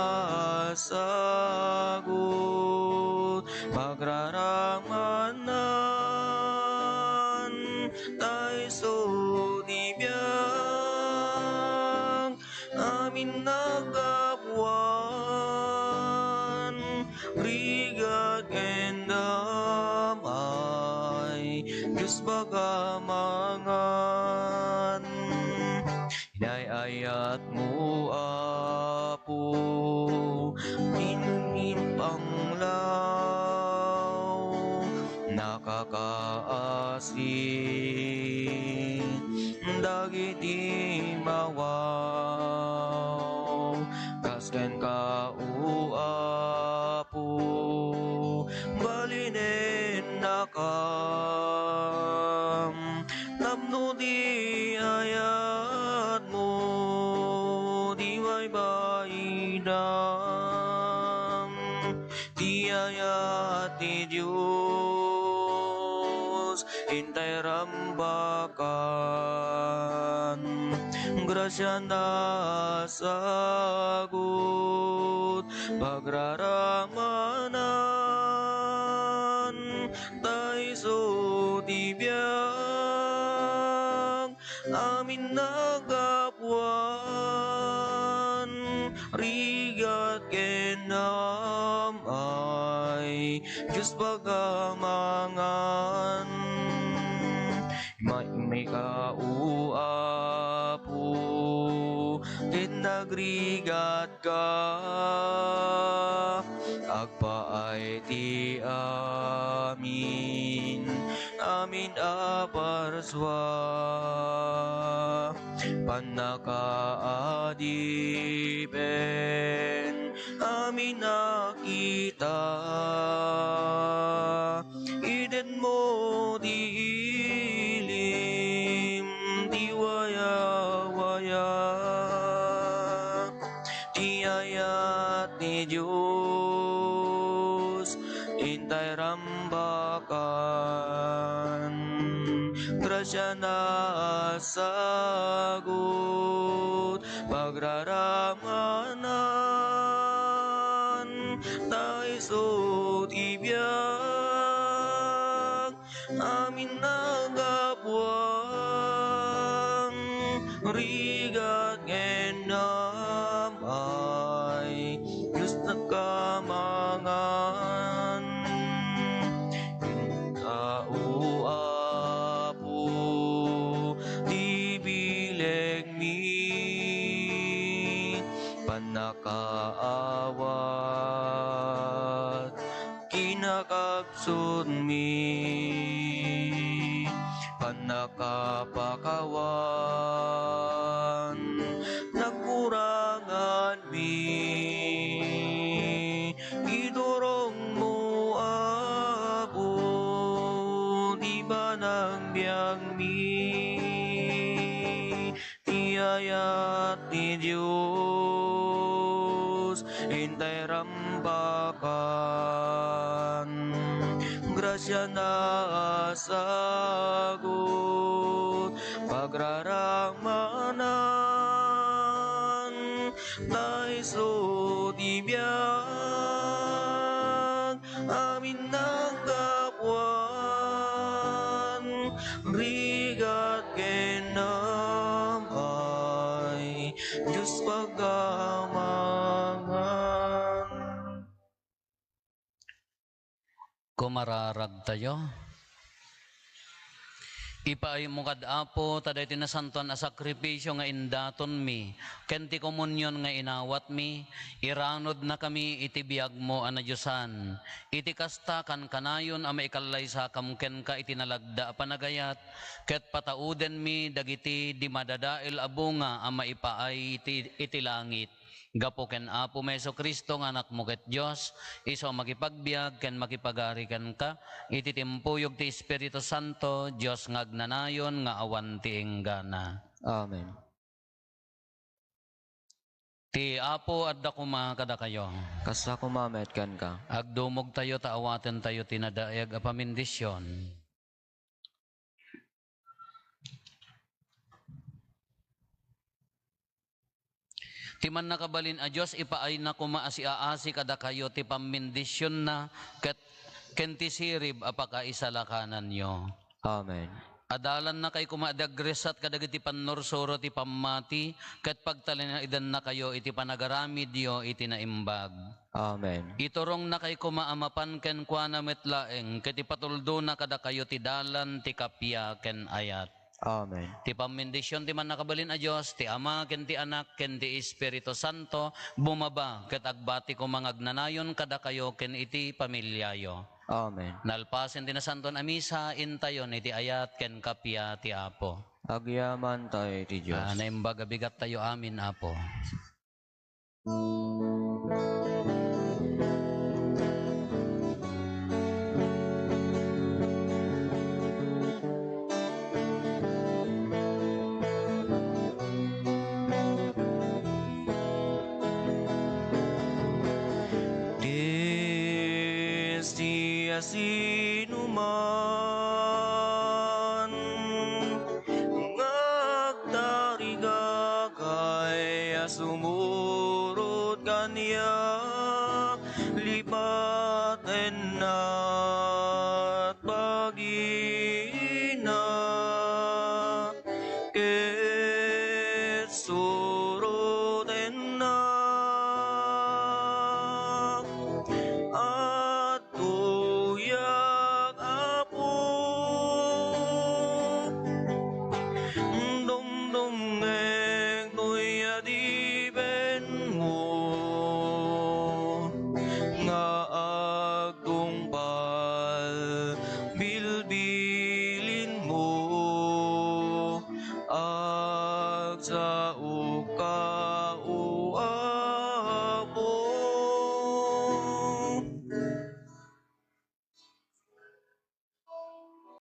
a sagut, pagraramanan, ta isu ti biag, amin naggapuan, rigat ken damay, Dios pagamangan. Inay-ayatmo, Apo, pinimpanglaw, nakakaasi dagiti mawaw. Kas kenka, O Apo, balinennakam tapno ti ayatmo ti baybay-am. Ti ayat ti Dios, intay rambakan. Grasiana a sagut, pagraramanan, ta isu ti biag, amin naggapuan, rigat ken amay, Dios pagamangan. Imaymay ka, O Apo, ket nagrigat ka, agpaay ti amin, amin a parsua. Pannakaadipen, amin a kita. Idenmo ti ilim ti wayawaya. Ti ayat ni Dios intay rambakan. Grasia na a sagut pagraramanan, ta isu ti biag amin a gapuan, rigat ken amay, Dios nagkamangan. Tao, Apo, ti bilegmi, pannakaawat, kinakabsutmi, pannakapakawan, nagkuranganmi, iturongmo, Apo, ti panagbiagmi. Ti ayat ni Dios intay rambakan. Grasia na a sagut pagraramanan, ta isu ti biag amin a gapuan, rigat ken amay, Dios pagamangan. Kumararagtayo. Ipaaymo kad Apo, ta daytoy nasantoan a sakrifisio nga indatonmi, ken ti komunion nga inawatmi, iranudnakami iti biagmo a nadiosan. Iti kasta, kankanayon a maikallaysakam kenka iti nalagda a panagayat, ket pataudenmi dagiti di madadael a bunga a maipaay iti, iti langit. Gapu ken Apomi a Jesu-Cristo nga Anakmo ket Dios, isu a makipagbiag ken makipagari kenka, iti timpuyog ti Espiritu Santo, Dios nga agnanayon nga awan ti inggana. Amen. Ti Apo adda koma kadakayo. Kasta koma met kenka. Agdumogtayo ta awatentayo ti nadaeg a pamendisyon. Ti Mannakabalin a Dios, ipaayna koma a siaasi kadakayo ti pammendisionna ket ken ti sirib a pakaisalakananyo. Amen. Adalannakay koma a di agresat kadagiti pannursuro ti pammati ket pagtalinuedannakayo iti panagaramidyo iti naimbag. Amen. Iturongnakay koma a mapan kenkuana met laeng ket ipatuldona kadakayo ti dalan ti kappia ken ayat. Amen. Ti pammendision ti Mannakabalin a Dios, ti Ama ken ti Anak ken ti Espiritu Santo, bumaba ket agbati koma nga agnanayon kadakayo ken iti familiayo. Amen. Nalpasen ti Nasantoan a Misa, intayon iti ayat ken kappia ti Apo. Agyamanta iti Dios. Ah, naimbag a bigattayo amin, Apo. Ti siasinoman nga agtarigakay a sumurot kaniak, lipatennak bagina, ket surotennak. Adtoyak, Apo, dumdumngegtoy a di